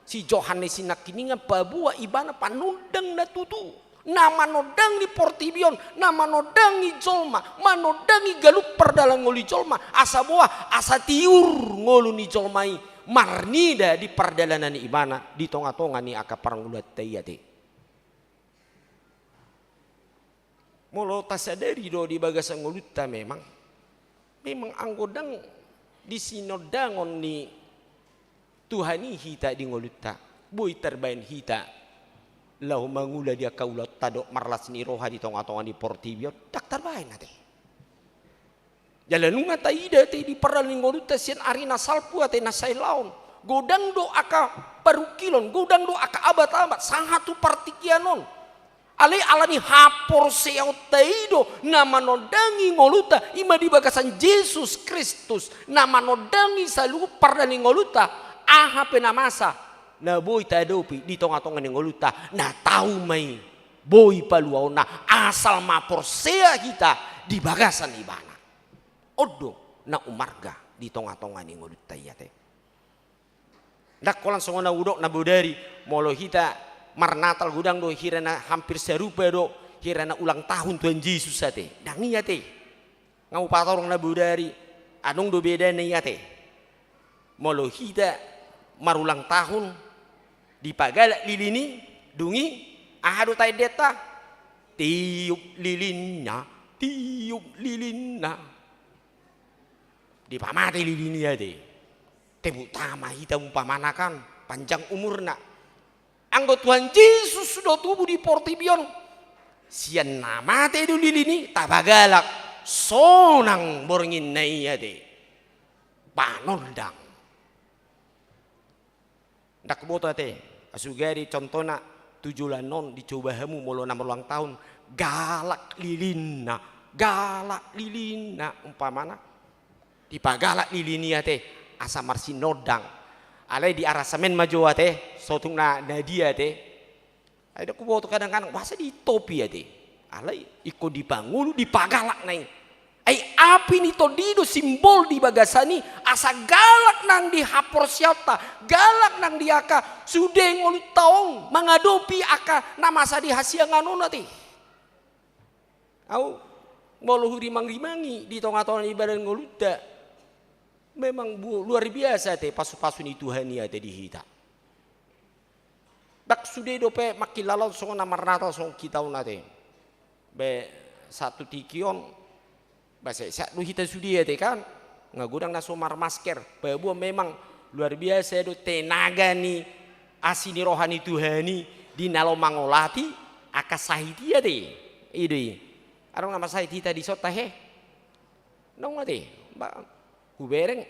si Johannes i nangkiningan paboa ibana panondang na tutu, na manondangi portibi on, na manondangi jolma, manondangi ganup pardalanan ngolu ni jolma, asa boha, asa tiur ngolu ni jolma i marnida di pardalanan ni ibana di tongatonga ni angka parngoluanta i ate. Molo tasadari do di bagasan ngolunta memang, memang anggo ndang di sinondangon ni Tuhan i hita di ngolunta, boi tarbaen hita laho mangula di angka ulaonta dohot marlas ni roha di tongatonga ni portibi on, ndang tarbaen ate. Jala nunga taida ate di pardalanan ni ngolunta sian ari na salpu ate na sahelaon. Godang do angka parungkilon, godang do angka abat-abat, sahat tu partingkian on. Alai ala ni haporseaonta i do na manondangi ngolunta, i ma di bagasan Jesus Kristus, na manondangi saluhut pardalanan ni ngolunta, aha pe na masa na boi taadopi di tongatonga ni ngolunta, na tau ma i boi paluaonna, asal ma porsea hita di bagasan ibana. On do na umarga di tongatonga ni ngolunta i ate. Ndang holan songon na hudok na bodari, molo hita marnatal godang do hira na hampir sarupa do hira na ulang tahun Tuhan Jesus ate. Ndang i ate. Nga hupatorang na bodari, adong do bedana i ate. Molo hita marulang tahun, dipagalak lilin i, dung i, aha do taendehonta? Tiup lilinnya, tiup lilinna. Dipamate lilin i ate. Tepuk tangan ma hita umpamana kan, panjang umurna. Anggo Tuhan Jesus do tubu di portibi on, sian na mate do lilin i, tapagalak, sonang borngin na i ate. Panondang. Ndang huboto ate, asa gari contohna tu joloan on dicoba hamu molo na marulang tahun, galak lilinna, galak lilinna, umpamana. Dipagalak lilin i ate, asa marsinondang. Alai di aransemen ma jo ate, sotung na, na dia ate. Ai ndang huboto kadang-kadang, boasa ditopi ate. Alai ingkon dipangolu, dipagalak na i. Ai api ni tondi do simbol di bagasan i, asa galak nang di haporseaonta, galak nang di angka sude ngolunta on mangadopi angka na masa di hasiangan on ate. Au, molo hurimang-rimangi di tonga-tonga ni badan ngolunta, memang bu-, luar biasa ate pasu-pasu ni Tuhan i ate di hita. Ndang sude dope mangkilala on songon na marnatal songon hita on ate. Be, sahat tu tingki on, ba, se-, sehat do hita sude ate kan. Nga godang na so marmasker. Paboa memang luar biasa do tenaga ni asi ni roha ni Tuhan i di na laho mangolati angka sahit i ate. I do i. Adong na marsahit hita dison tahe? Naung ate, ba, hubereng,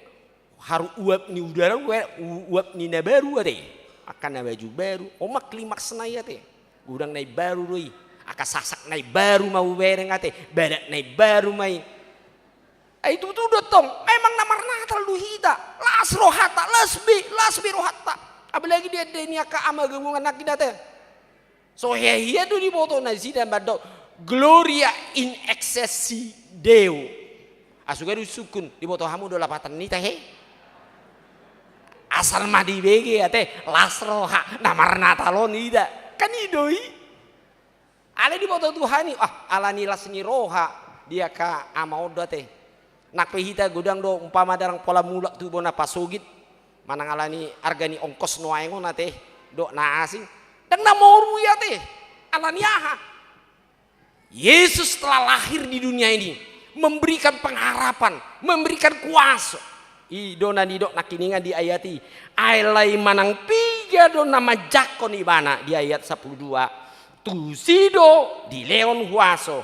haru uap ni udara, ue-, u-, uap ni na baru ate. Angka na baju baru, on ma klimaksna i ate. Godang na imbaru do i. Angka sasak na imbaru ma hubereng ate. Badak na imbaru ma i. Ai tutu do tong, memang na marnatal do hita. Las rohanta, las be, las be rohanta. Apalagi di ende ni angka ama gabungan nangkin ate. So hea-hea do diboto nasida mandok Gloria in excelsis Deo. Asa gari sungkun, diboto hamu do lapatan ni tahe? Asal ma dibege ate, las roha, na marnatal on ida. Kan i do i. Alai diboto Tuhan i, ah, ala ni las ni roha di angka ama on do ate. Nang pe hita godang do umpama dalan pola mulak tu bona pasogit, manang ala ni arga ni ongkos nuaeng on ate, dohot na asing. Ndang na moru i ate, ala ni aha? Yesus telah lahir di dunia ini, memberikan pengharapan, memberikan kuasa. I do na nidok nangkiningan di ayat i, alai manang piga do na manjangkon ibana di ayat sampulu dua, tusi do dilehon huaso,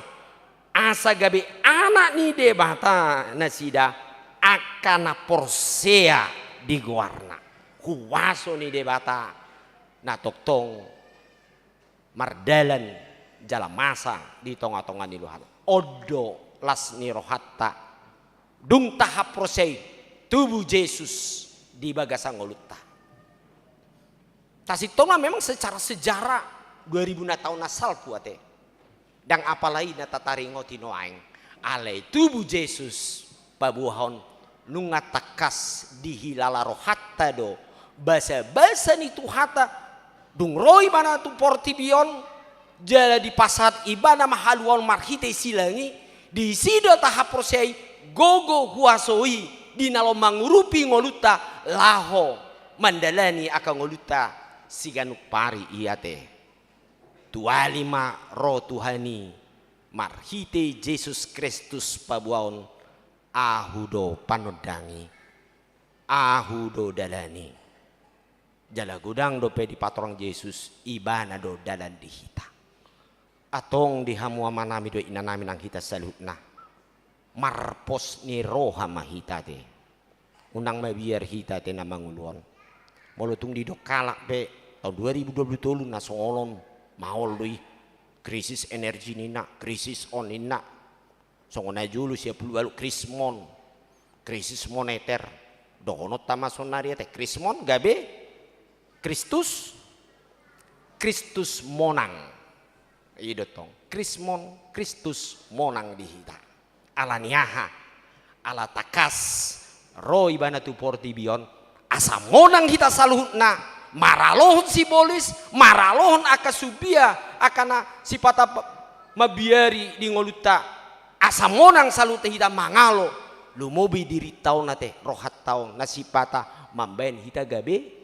asa gabe anak ni Debata nasida angka na porsea di goarna. Huaso ni Debata na tongtong mardalan jala masa di tonga-tonga ni rohanta. On do las ni rohanta. Dung tahaporseai tubu Jesus di bagasan ngolunta. Tasintongna memang secara sejarah dua ribu na taon na salpu ate. Ndang apala i na tataringoti nuaeng. Alai tubu Jesus paboahon nunga tangkas dihilala rohanta do basa-basa ni Tuhanta, dung ro ibana tu portibi on, jala dipasahat ibana ma haluaon marhite silang i, disi do tahaporseai gogo huaso i di na laho mangurupi ngolunta laho mandalani angka ngolunta siganup ari i ate. Tuali ma ro Tuhan i marhite Jesus Kristus paboahon, ahu do panondang i, ahu do dalan i. Jala godang dope dipatorang Jesus, ibana do dalan di hita. Antong di hamu amanami dohot inanami nang hita saluhutna, marpos ni roha ma hita ate. Unang mabiar hita ate na mangolu on. Molo tung didok halak pe, taon dua ribu dua puluh tolu na songon on, maol do i. Krisis energi ninna, krisis on ninna. Songon na jolo siapulu ualu krismon, krisis moneter. Dohononta ma sonari ate, krismon gabe Kristus, Kristus monang. I do tong, krismon, Kristus monang di hita. Ala ni aha? Ala tangkas ro ibana tu portibi on, asa monang hita saluhutna, maralohon sibolis, maralohon angka sumbia, angka na sipata mabiari di ngolunta. Asa monang saluhutna hita mangalo, lumobi dirinta on ate, rohanta on, na sipata mambahen hita gabe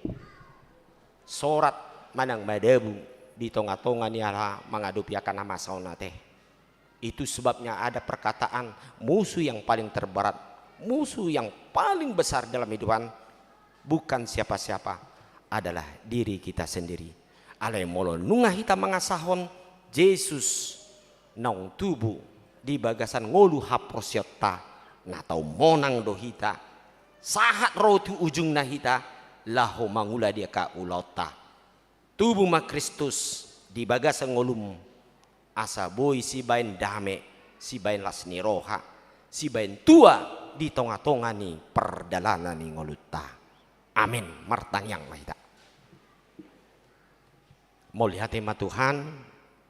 sorat manang madabu di tonga-tonga ni ala mangadopi angka na masa on ate. Itu sebabnya ada perkataan, musuh yang paling terberat, musuh yang paling besar dalam hidupan bukan siapa-siapa, adalah diri kita sendiri. Alai molo nunga hita mangasahon Jesus naung tubu di bagasan ngolu haporseaonta, na tau monang do hita, sahat ro tu ujungna hita, laho mangula di angka ulaonta. Tubu ma Kristus di bagasan ngolum, asa boi sibaen dame, sibaen las ni roha, sibaen tua di tonga-tonga ni pardalanan ni ngolunta. Amin. Martangiang ma hita. Mauliate ma Tuhan,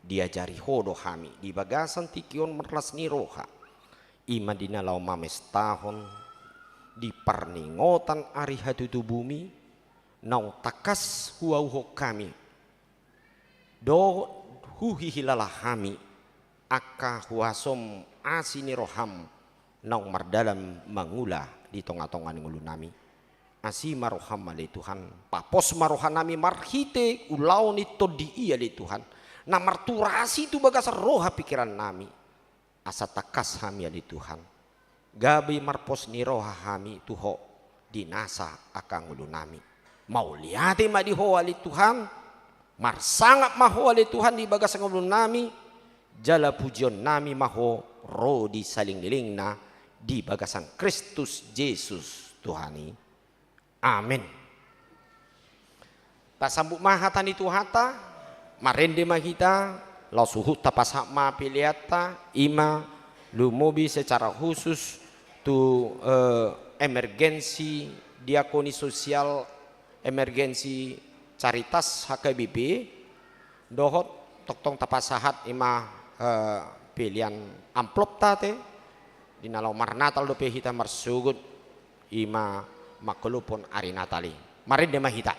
diajari Ho do hami di bagasan tingki on marlas ni roha. I ma di na laho mamestahon di parningotan ari hatutubumi, naung tangkas huauhon hami dohot huhilala hami angka huasom asi ni roham naung mardalan mangula di tonga-tonga ni ngolunami. Asi ma roham ale Tuhan, papos ma rohanami marhite ulaon ni tondi i ale Tuhan, na marturasi tu bagasan roha pikirannami. Asa tangkas hami ale Tuhan, gabe marpos ni roha hami tu Ho di nasa angka ngolunami. Mauliate ma di Ho ale Tuhan, marsangap ma Ho ale Tuhan di bagasan ngolunami, jala pujionnami ma Ho ro di salelenglelengna di bagasan Kristus Jesus Tuhan i. Amin. Tasambut ma hata ni Tuhanta, marende ma hita, laos huhut tapasahat ma peleanta, i ma lumobi secara khusus tu, eh, emergensi diakoni sosial, emergensi Caritas H K B P, dohot tongtong tapasahat i ma, eh, pelean amplopta ate, di na laho marnatal dope hita marsogot, i ma mangkolophon ari Natal i. Marende ma hita.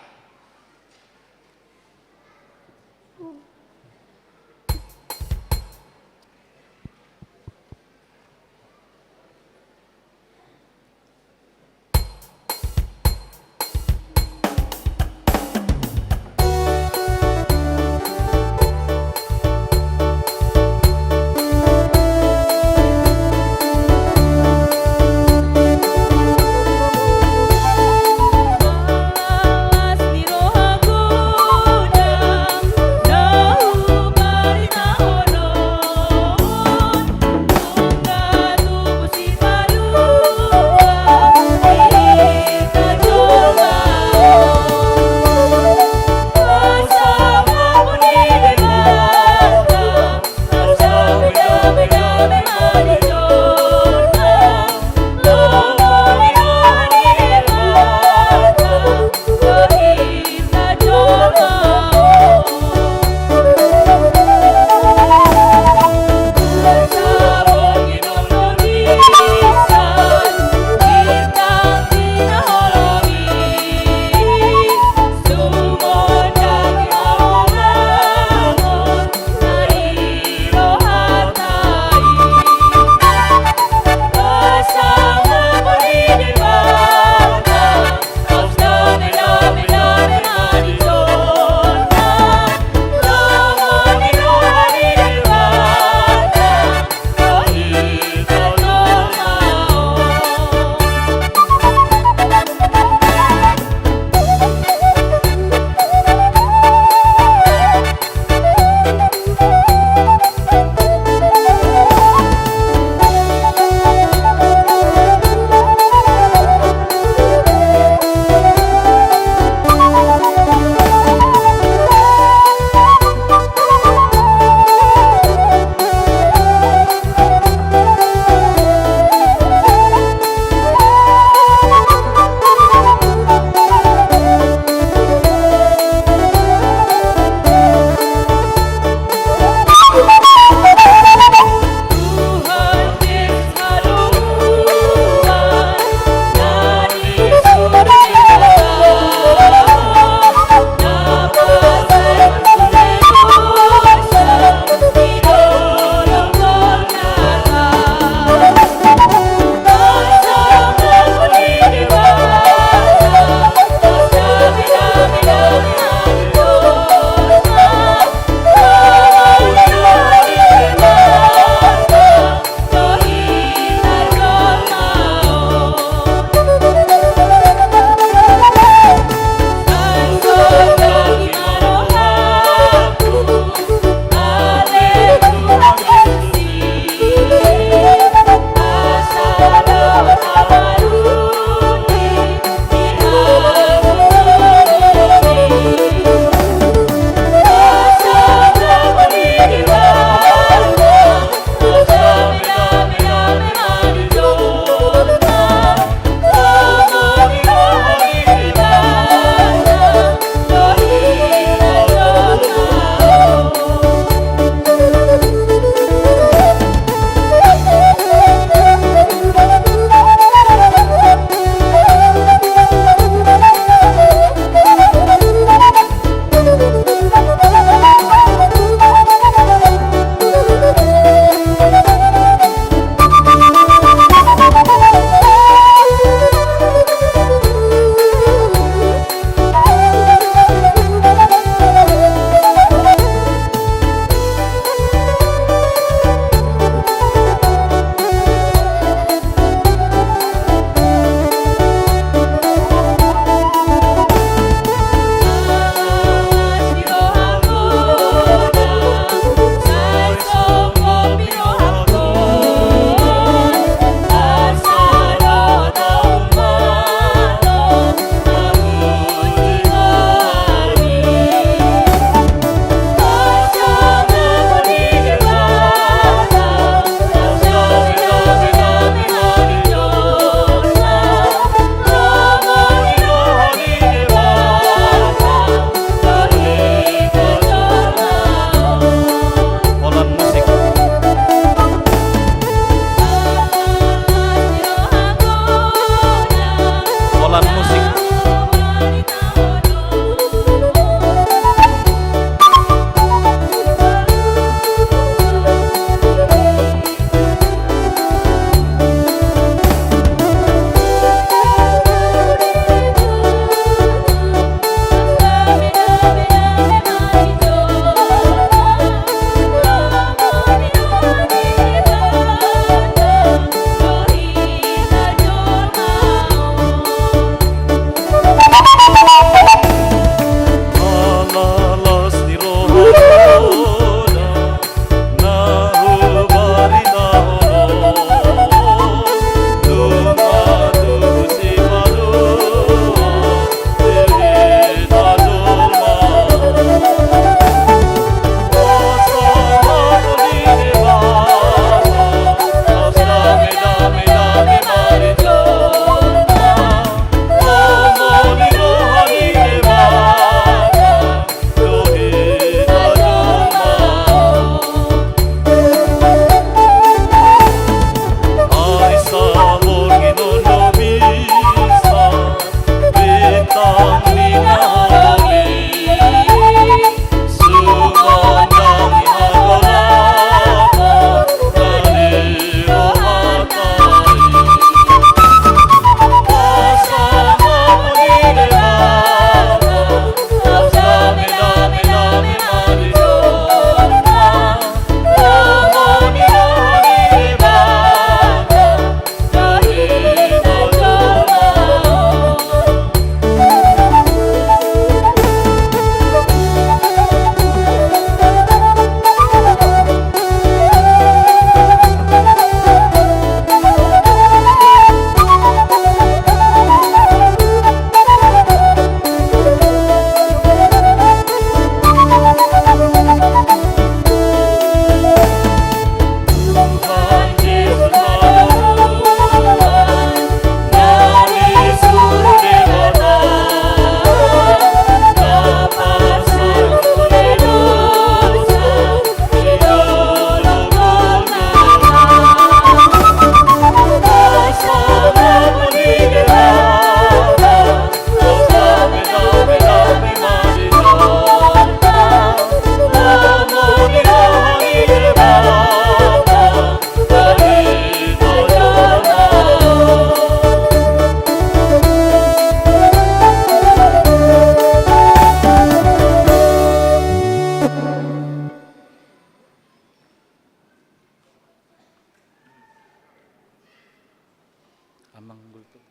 Amang Gultom.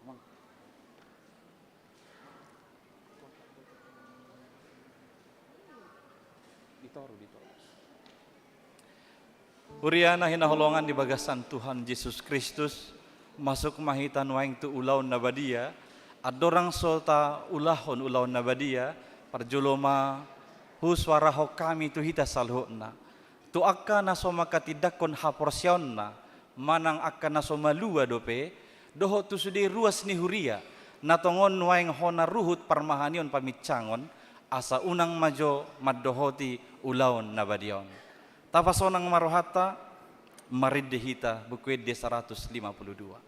Amang. Ditoru, ditoru. Huria na hinaholongan di bagasan Tuhan Jesus Kristus, masuk ma hita nuaeng tu ulaon na badia, andorang so taulahon ulaon na badia, parjolo ma husuarahon hami tu hita saluhutna. Tu angka na so manghatindanghon haporseaonna, manang angka na so malua dope, dohot tu sude ruas ni huria, na tongon nuaeng hona ruhut parmahanion paminsangon, asa unang ma jo mandohoti ulaon na badia on. Tapasonang ma rohanta, marende hita, Buku Ende saratus lima pulu dua.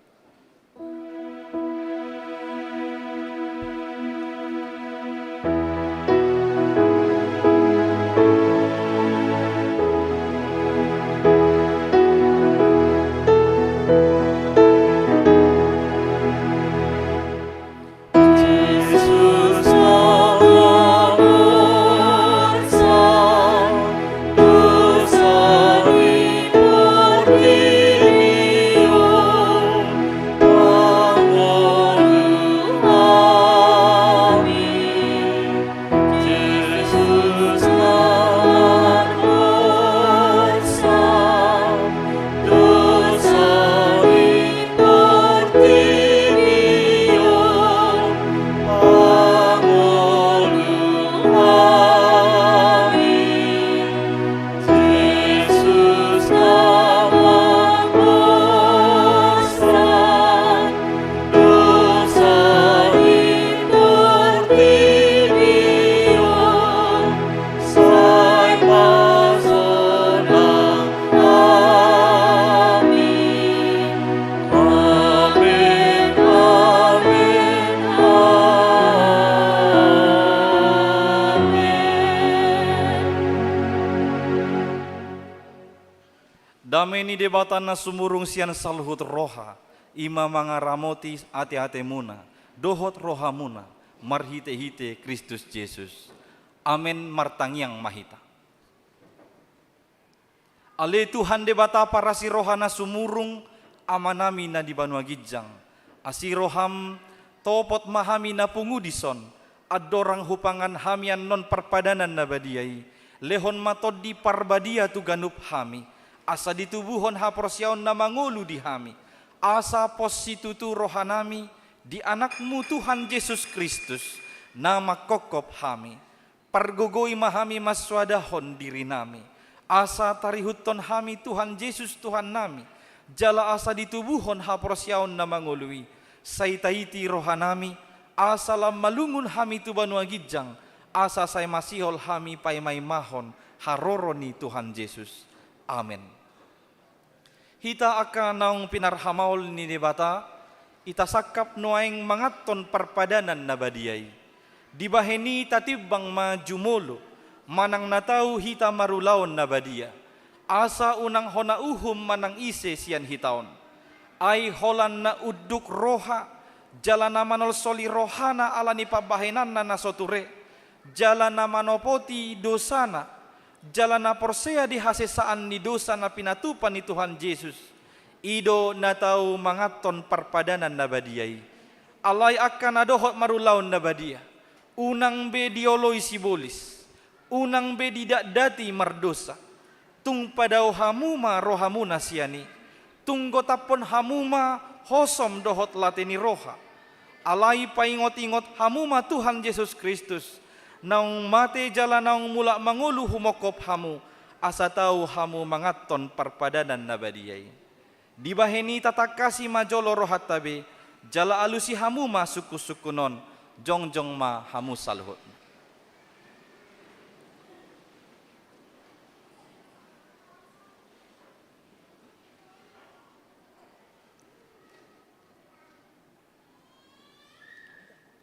Dame ni Debata na sumurung sian saluhut roha, i ma mangaramoti ateatemuna dohot rohamuna marhitehite Kristus Jesus. Amen. Martangiang ma hita. Ale Tuhan Debata parasi roha na sumurung, Amanami na di banua ginjang, asi roham, topot ma hami na pungu dison, andorang hupangan hami annon parpadanan na badia i. Lehon ma Tondi Parbadia tu ganup hami, asa ditubuhon haporseaon na mangolu di hami, asa pos situtu rohanami di Anakmu Tuhan Jesus Kristus, na manghophop hami. Pargogoi ma hami mansoadahon dirinami, asa tarihuthon hami Tuhan Jesus Tuhannami, jala asa ditubuhon haporseaon na mangolu i. Sai taiti rohanami, asa lam malungun hami tu banua ginjang, asa sai masihol hami paimaimahon haroro ni Tuhan Jesus. Amen. Hita angka naung pinarhamaol ni Debata, hita sangkap nuaeng manganhon parpadanan na badia i. Dibahen i tatimbang ma jumolo, manang na tau hita marulaon na badia, asa unang hona uhum manang ise sian hita on. Ai holan na unduk roha, jala na manolsoli rohana ala ni pambahenanna na so ture, jala na manopoti dosana, jala na porsea di hasesaan ni dosa na pinatupa ni Tuhan Jesus, i do na tau manganhon parpadanan na badia i. Alai angka na dohot marulaon na badia, unang be dioloi sibolis, unang be didatdati mardosa. Tung padao hamu ma rohamuna sian i. Tung gotaphon hamu ma hosom dohot late ni roha. Alai paingotingot hamu ma Tuhan Jesus Kristus, naung mate jala naung mulak mangolu humophop hamu, asa tau hamu manganhon parpadanan na badia i. Dibahen i tatangkasi ma jolo rohanta be, jala alusi hamu ma sungkunsungkun on, jongjong ma hamu saluhutna.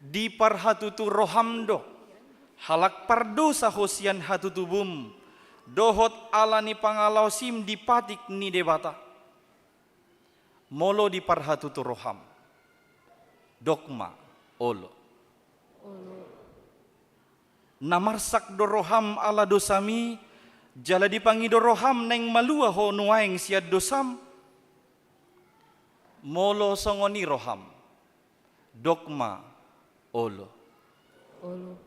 Diparhatutu roham do, halak pardosa ho sian hatutubum, dohot ala ni pangalaosim di patik ni Debata. Molo diparhatutu roham, dok ma, olo. Olo. Na marsak do roham ala dosami, jala dipangido roham naeng malua ho nuaeng sian dosam? Molo songon i roham, dok ma: Olo. Olo.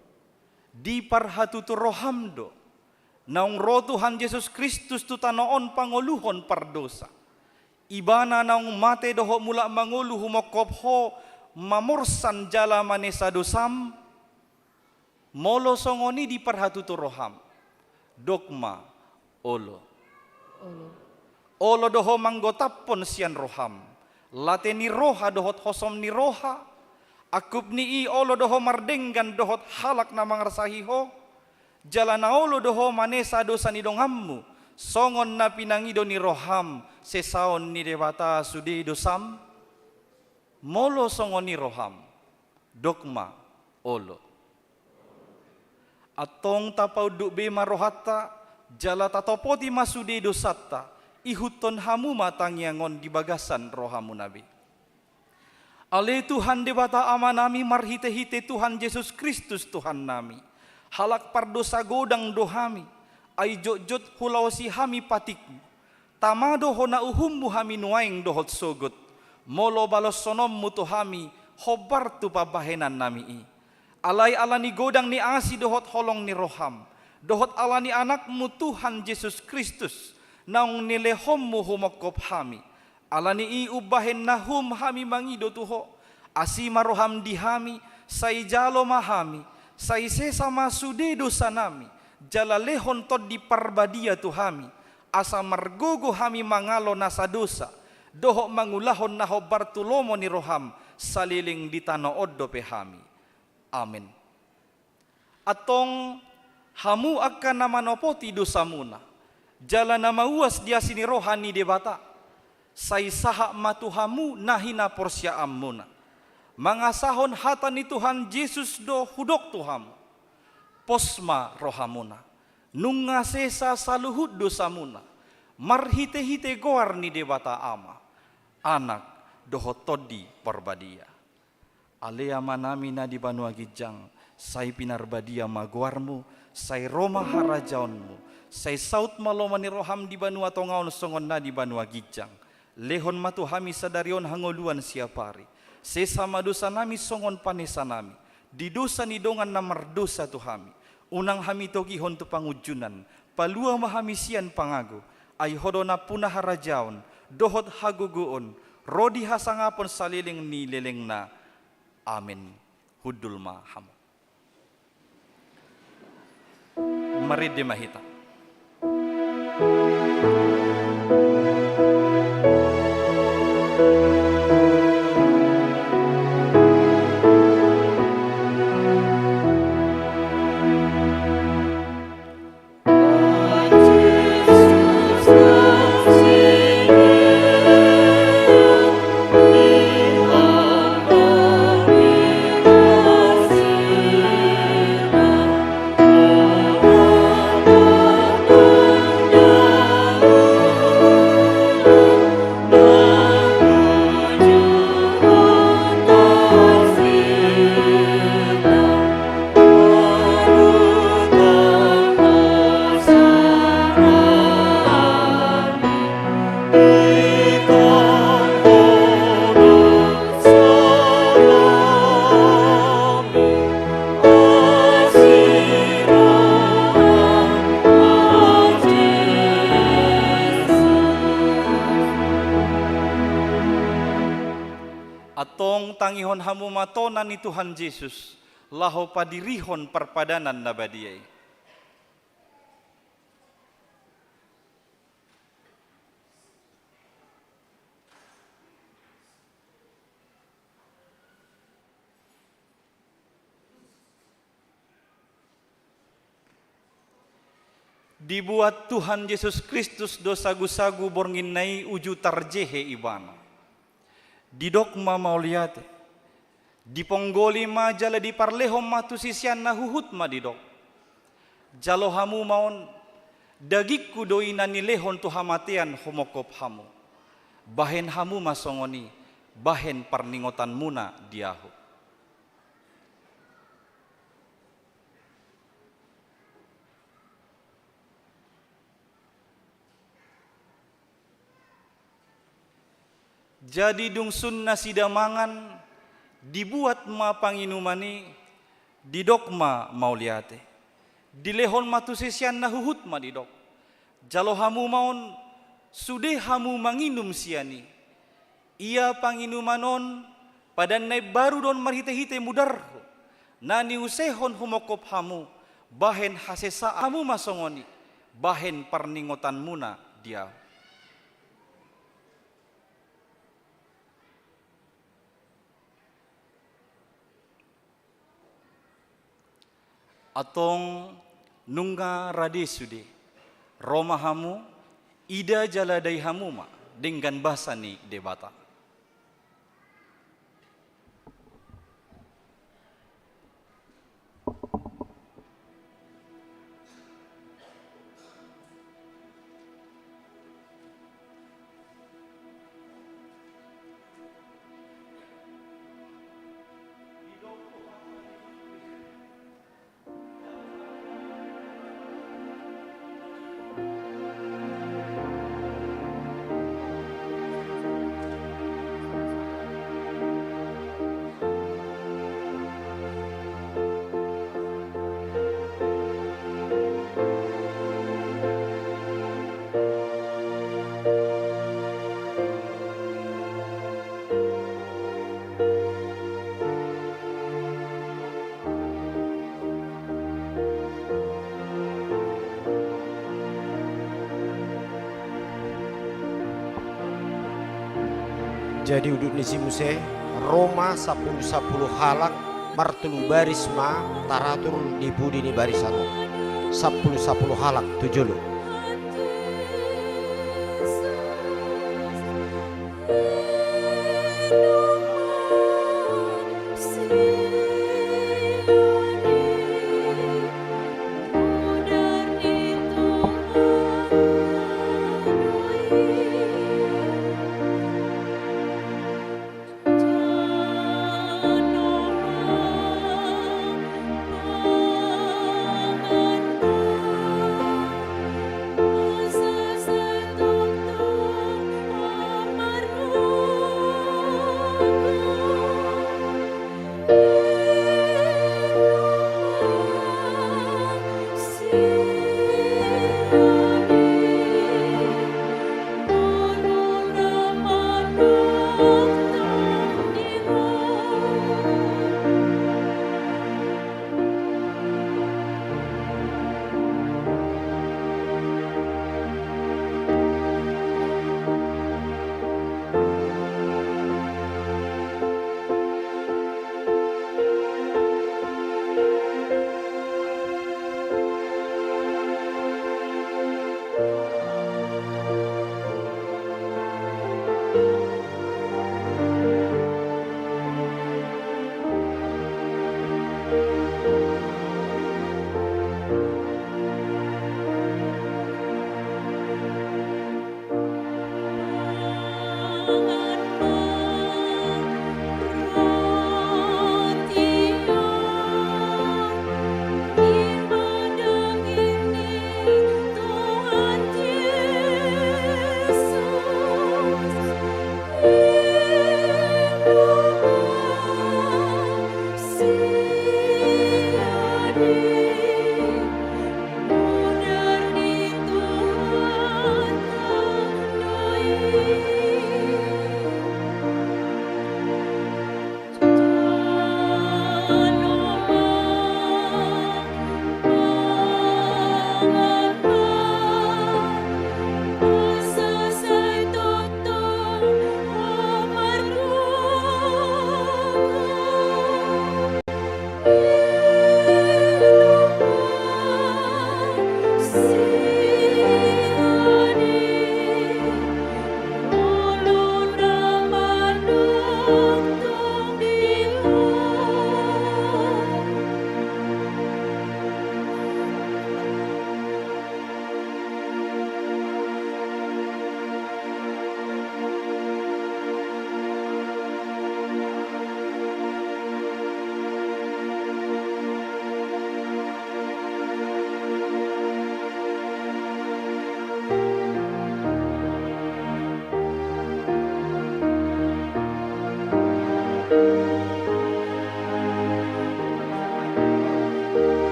Diparhatutu roham do, naung ro Tuhan Jesus Kristus tu tano on pangoluhon pardosa. Ibana naung mate dohot mulak mangolu humongkop ho mamorsan jala manesa dosam. Molo songon i diparhatutu roham, dok ma: Olo. Olo. Olo do ho manggotaphon sian roham late ni roha dohot hosom ni roha. Angkup ni i olo do ho mardenggan dohot halak na mangarsahi ho. Jala na olo do ho manesa dosa ni donganmu, songon na pinangido ni roham sesaon ni Debata sude dosam. Molo songon i roham, dok ma: Olo. Antong tapaunduk be ma rohanta, jala tatopoti ma sude dosanta, ihuthon hamu ma tangiang on di bagasan rohamuna be. Ale Tuhan Debata Amanami, marhitehite Tuhan Jesus Kristus Tuhannami, halak pardosa godang do hami, ai jotjot hulaosi hami patikmu. Tama do hona uhummu hami nuaeng dohot sogot, molo baloshononmu tu hami hombar tu pambahenannami i. Alai ala ni godang ni asi dohot holong ni roham, dohot ala ni Anakmu Tuhan Jesus Kristus, naung nilehonmu humongkop hami, ala ni i umbahen na hum hami mangido tu ho, asi ma roham di hami, sai jalo ma hami, sai sesa ma sude dosanami, jala lehon Tondi Parbadia tu hami, asa margogo hami mangalo nasa dosa, dohot mangulahon na hombar tu lomo ni roham, saleleng di tano on dope hami. Amen. Antong hamu angka na manopoti dosamuna, jala na mauas di asi ni roha ni Debata, sai sahat ma tu hamu na hinaporseaanmuna. Mangasahon hata ni Tuhan Jesus do hudok tu hamu: Pos ma rohamuna, nunga sesa saluhut dosamuna, marhitehite goar ni Debata Ama, Anak, dohot Tondi Parbadia. Ale Amanami na di banua ginjang, sai pinarbadia ma goarmu, sai ro ma harajaonmu, sai saut ma lomo ni roham di banua tonga on songon na di banua ginjang. Lehon ma tu hami sadari on hangoluan siapari. Sesa ma dosanami songon panesanami di dosa ni dongan na mardosa tu hami. Unang hami togihon tu pangunjunan, palua ma hami sian pangago, ai ho do nampuna harajaon, dohot hagogoon, ro di hasangapon saleleng ni lelengna. Amen. Hundul ma hamu. Marende ma hita. Antong tangihon hamu ma tona ni Tuhan Jesus, laho padirihon parpadanan na badia i. Dibuat Tuhan Jesus Kristus do sagusagu borngin na i uju tarjehe Ibana. Didok ma mauliate, diponggoli ma jala diparlehon ma tu siseanna huhut ma didok: Jalo hamu ma on, dagingku do i na nilehon tu hamatean humongkop hamu. Bahen hamu ma songon i, bahen parningotanmuna di ahu. Jadi dung sun nasida mangan, dibuat ma panginuman i, didok ma mauliate. Dilehon ma tu siseanna, huhut ma didok: Jalo hamu ma on, sude hamu manginum sian i. Ia panginuman on padan na imbaru do on marhitehite mudarhu, na niusehon humongkop hamu, bahen hasesaan. Hamu ma songon i, bahen parningotanmuna di ahu. Antong nunga rade sude, ro ma hamu, ida jala dai hamu ma denggan basa ni Debata. Jadi udut ni si muse, ro ma sapulu-sapulu halak, martolu baris ma taratur di pudi ni barisan on. Sapulu-sapulu halak tu jolo.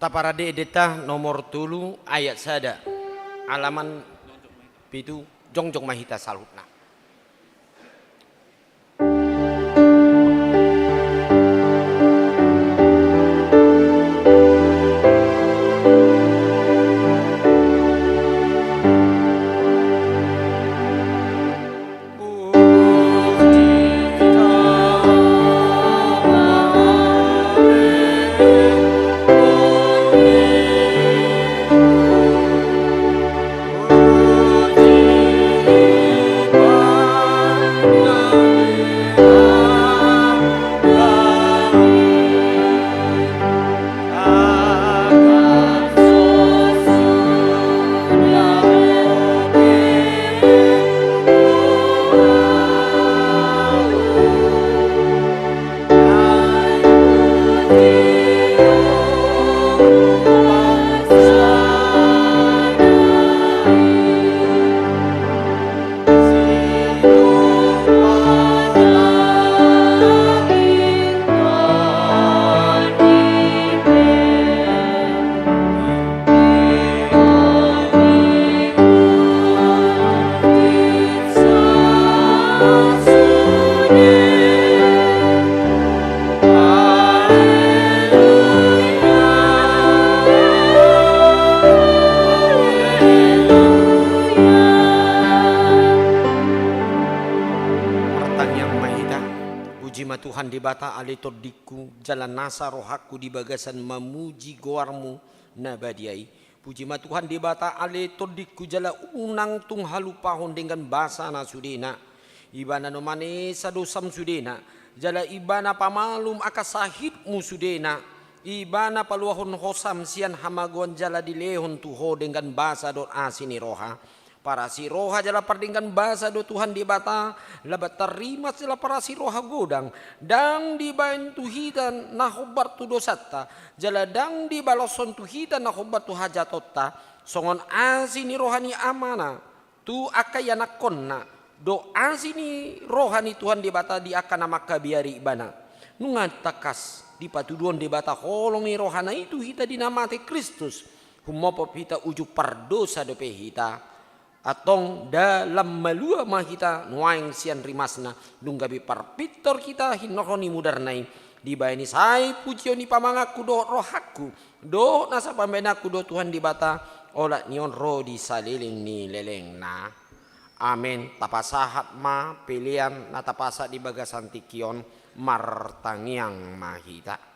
Taparade endenta nomor tolu ayat sada, alaman pitu, jongjong ma hita saluhutna. Martangiang ma hita. Puji ma Tuhan Debata ale tondingku, jala nasa rohangku di bagasan mamuji goarmu na badia i. Puji ma Tuhan Debata ale tondingku, jala unang tung halupahon denggan basana sudena. Ibana na manesa dosam sudena, jala Ibana pamalum angka sahitmu sudena. Ibana paluahon hosam sian hamagoan jala dilehon tu ho denggan basa dohot asi ni roha. Parasi roha jala pardenggan basa do Tuhan Debata, laban tarrimas jala parasi roha godang, ndang dibaen tu hita na hombar tu dosanta, jala ndang dibaloshon tu hita na hombar tu hajahatonta, songon asi ni roha ni Amana tu angka ianakkonna, dohot asi ni roha ni Tuhan Debata di angka na mangkabiari Ibana. Nunga tangkas dipatuduhon Debata holong ni rohana i tu hita di na mate Kristus, humopop hita uju pardosa dope hita. Antong dalan malua ma hita nuaeng sian rimasna, dung gabe parpintor hita hinorhon ni mudarna i, dibaen i sai pujion ni pamanganku dohot rohangku, dohot nasa pambahenanku do Tuhan Debata, olat ni on ro di saleleng ni lelengna. Amen. Tapasahat ma pelean na tapasahat di bagasan tingki on, martangiang ma hita.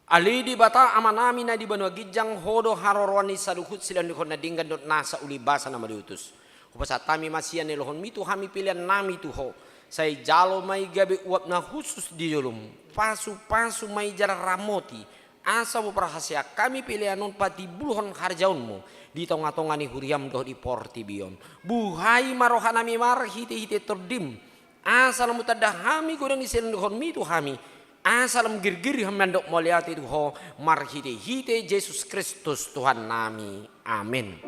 Ale Debata Amanami na di banua ginjang, Ho do haroroan ni saluhut silehonlehon na denggan dohot nasa uli basa na mauliutus. Hupasahat hami ma sian na nilohonmi tu hami peleannami tu Ho. Sai jalo ma i gabe uap na hushus di jolom. Pasupasu ma i jala ramoti Asa boan parhasean hami pelean on patimbulhon harajaonmu di tonga-tonga ni huriam dohot di portibi on. Buhai ma rohanami marhite-hite Tondim, asa lam hutanda hami godang ni silehonmi tu hami, asa lam girgir hami mandok mauliate tu Ho marhite-hite Jesus Kristus Tuhannami. Amen.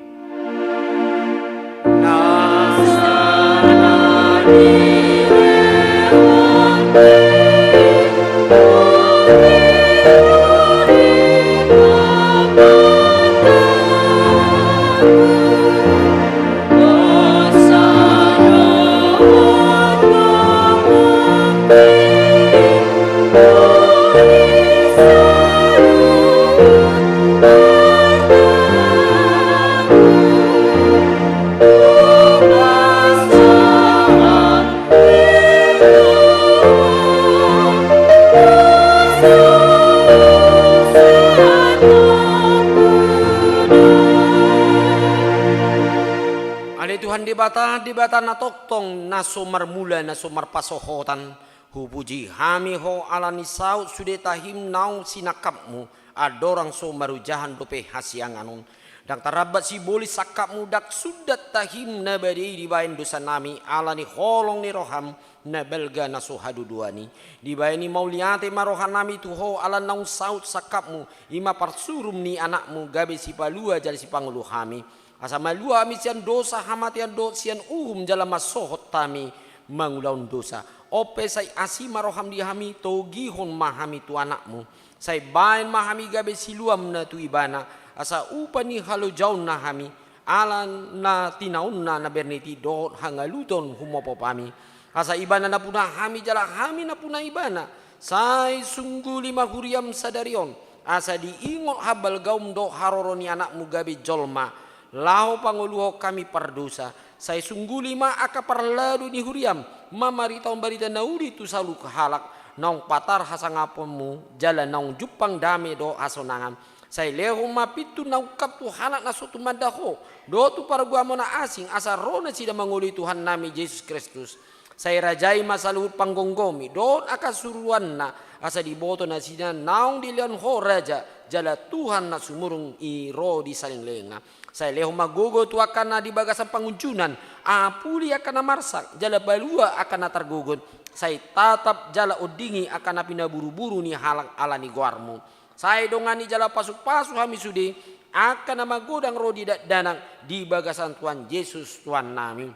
Ale Tuhan Debata, Debata na tongtong, na so marmula, na so marpasohotan, hupuji hami Ho ala ni saut sude tahim naung sinangkapmu, andorang so marojahan dope hasiangan on. Ndang tarambat sibolis sangkapmu, ndang sundat tahim na bade i dibaen dosanami, ala ni holong ni roham na balga na so haduduan i. Dibaen i mauliate ma rohanami tu Ho ala naung saut sangkapmu, i ma parsurum ni Anakmu, gabe sipalua jala sipangolu hami. Asa malua hami sian dosa, hamatean dohot sian uhum jala mansohot hami mangulahon dosa. On pe sai asi ma roham di hami, togihon ma hami tu Anakmu. Sai baen ma hami gabe siluamna tu Ibana, asa upa ni halojaonna hami, ala na tinaonna na bernit i dohot hangaluton humopop hami. Asa Ibana nampuna hami jala hami nampuna Ibana, sai sungguli ma huriam sadari on, asa diingot hambalgaum dohot haroro ni Anakmu gabe jolma, laho pangoluhon hami pardosa. Sai sungguli ma angka parlado ni huriam, mamaritahon barita na uli tu saluhut halak, naung patar hasangaponmu, jala naung jumpang dame dohot hasonangan. Sai lehon ma pintu na ungkap tu halak na so tumanda Ho, dohot tu parguamonmu na asing, asa ro nasida mangoloi Tuhannami Jesus Kristus. Sai rajai ma saluhut panggomgomi dohot angka suruanna, asa diboto nasida naung dilehon Ho Raja, jala Tuhan na sumurung i ro di salelenglelengna. Sai lehon ma gogo tu angka na di bagasan pangunjunan, apuli angka na marsak, jala palua angka na targogot. Sai tatap jala ondingi angka na pinaburuburu ni halak ala ni goarmu. Sai dongani jala pasupasu hami sude, angka na magodang ro di dakdanak di bagasan Tuhan Jesus Tuhannami.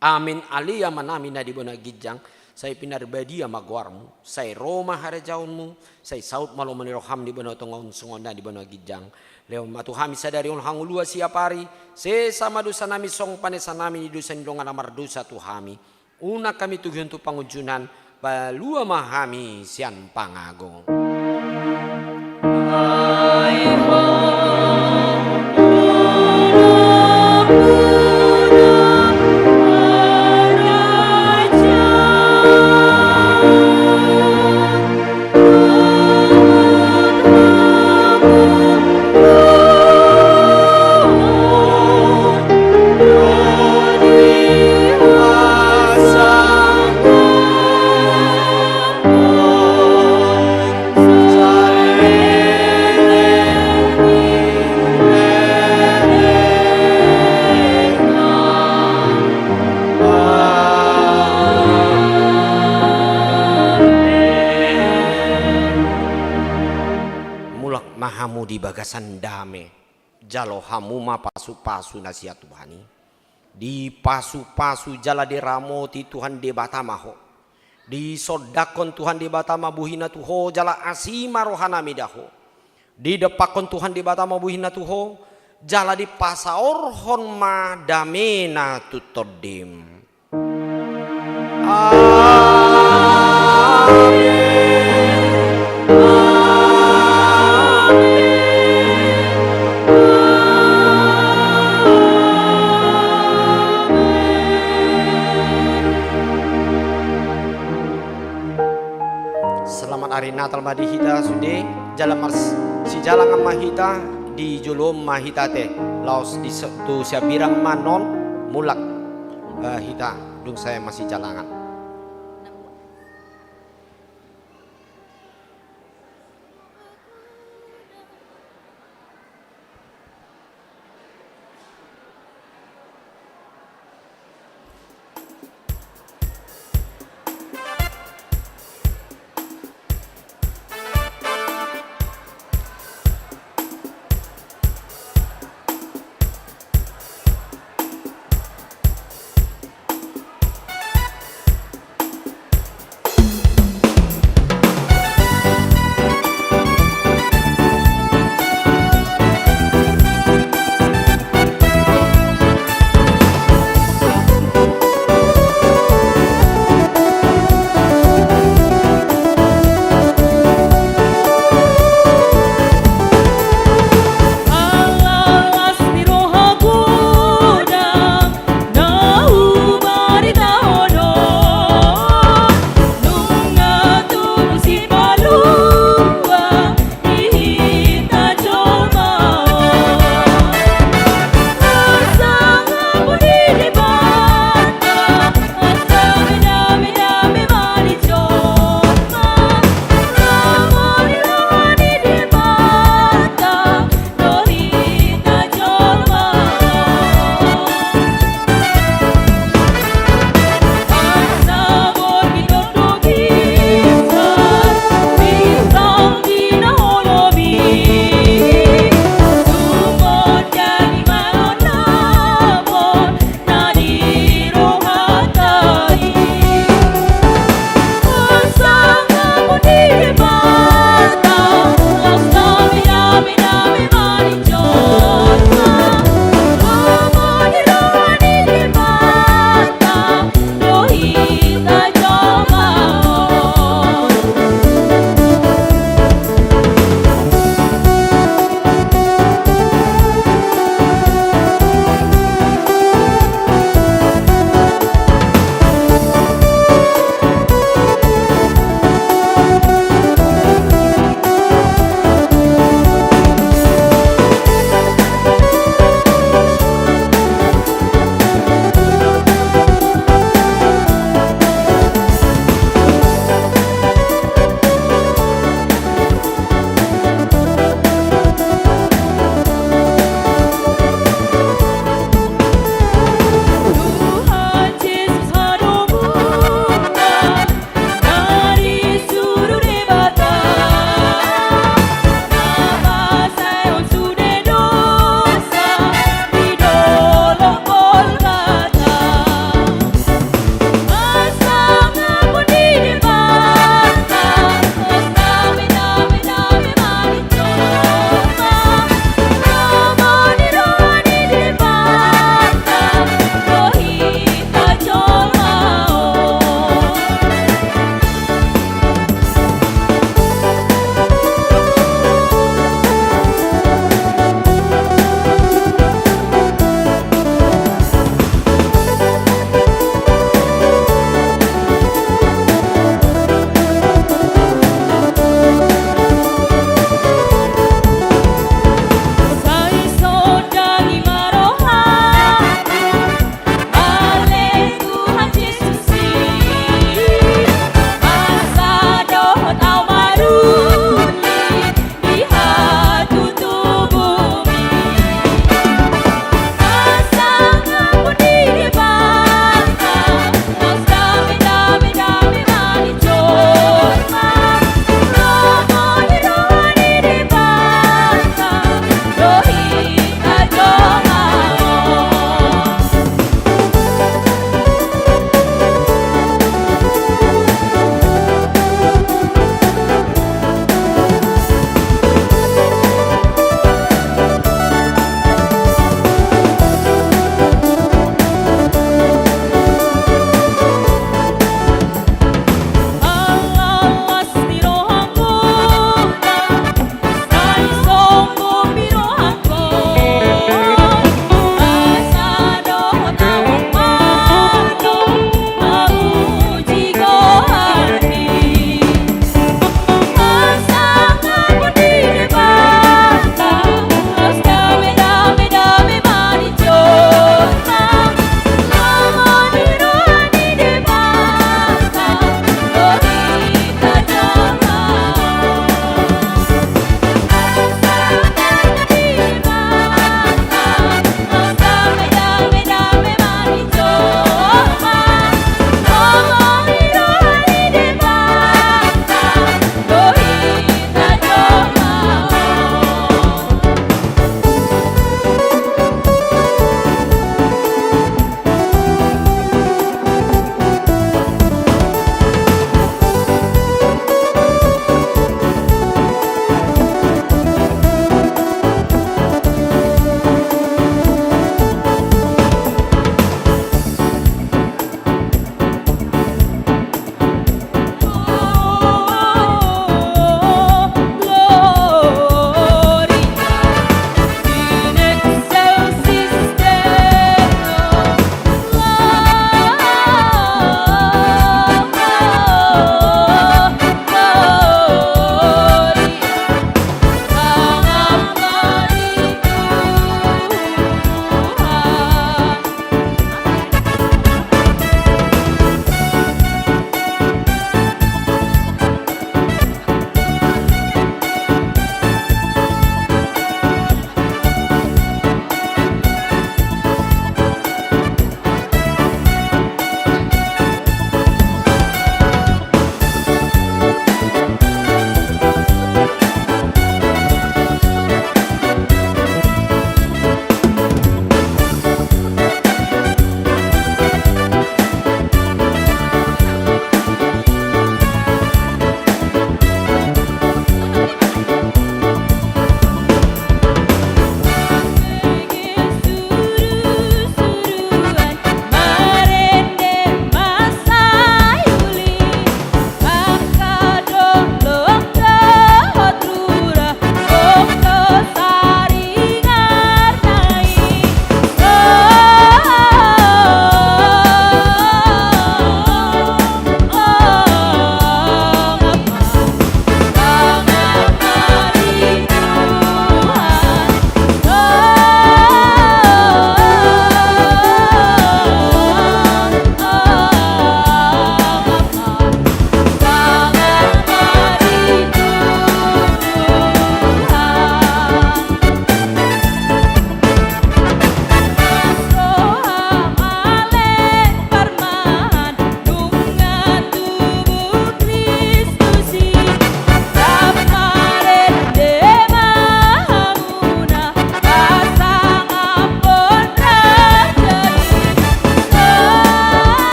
Amen. Ale Amanami na di banua ginjang, sai pinarbadia ma goarmu, sai ro ma harajaonmu, sai saut ma lomo ni roham di banua tonga on songon na di banua ginjang. Lehon ma tu hami sadari on hangoluan siapari, sesa ma dosanami songon panesanami ni dosa ni dongan na mardosa tu hami. Unang hami togihon tu pangunjunan, palua ma hami sian pangago. Mulak ma hamu di bagasan dame, jalo hamu ma pasupasu na sian Tuhan i. Dipasupasu jala diramoti Tuhan Debata ma ho. Disondangkon Tuhan Debata ma bohina tu ho jala asi ma rohana mida ho. Didompakkon Tuhan Debata ma bohina tu ho jala dipasaorhon ma damena tu tondim. Amen. Selamat Ari Natal ma di hita sude, jala marsijalangan ma hita, di jolo on ma hita ate, laos di se-, tu Siabirang ma non mulak, eh, hita dung sae masijalangan.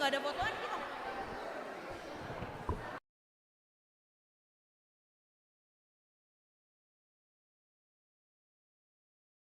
Ada fotoan?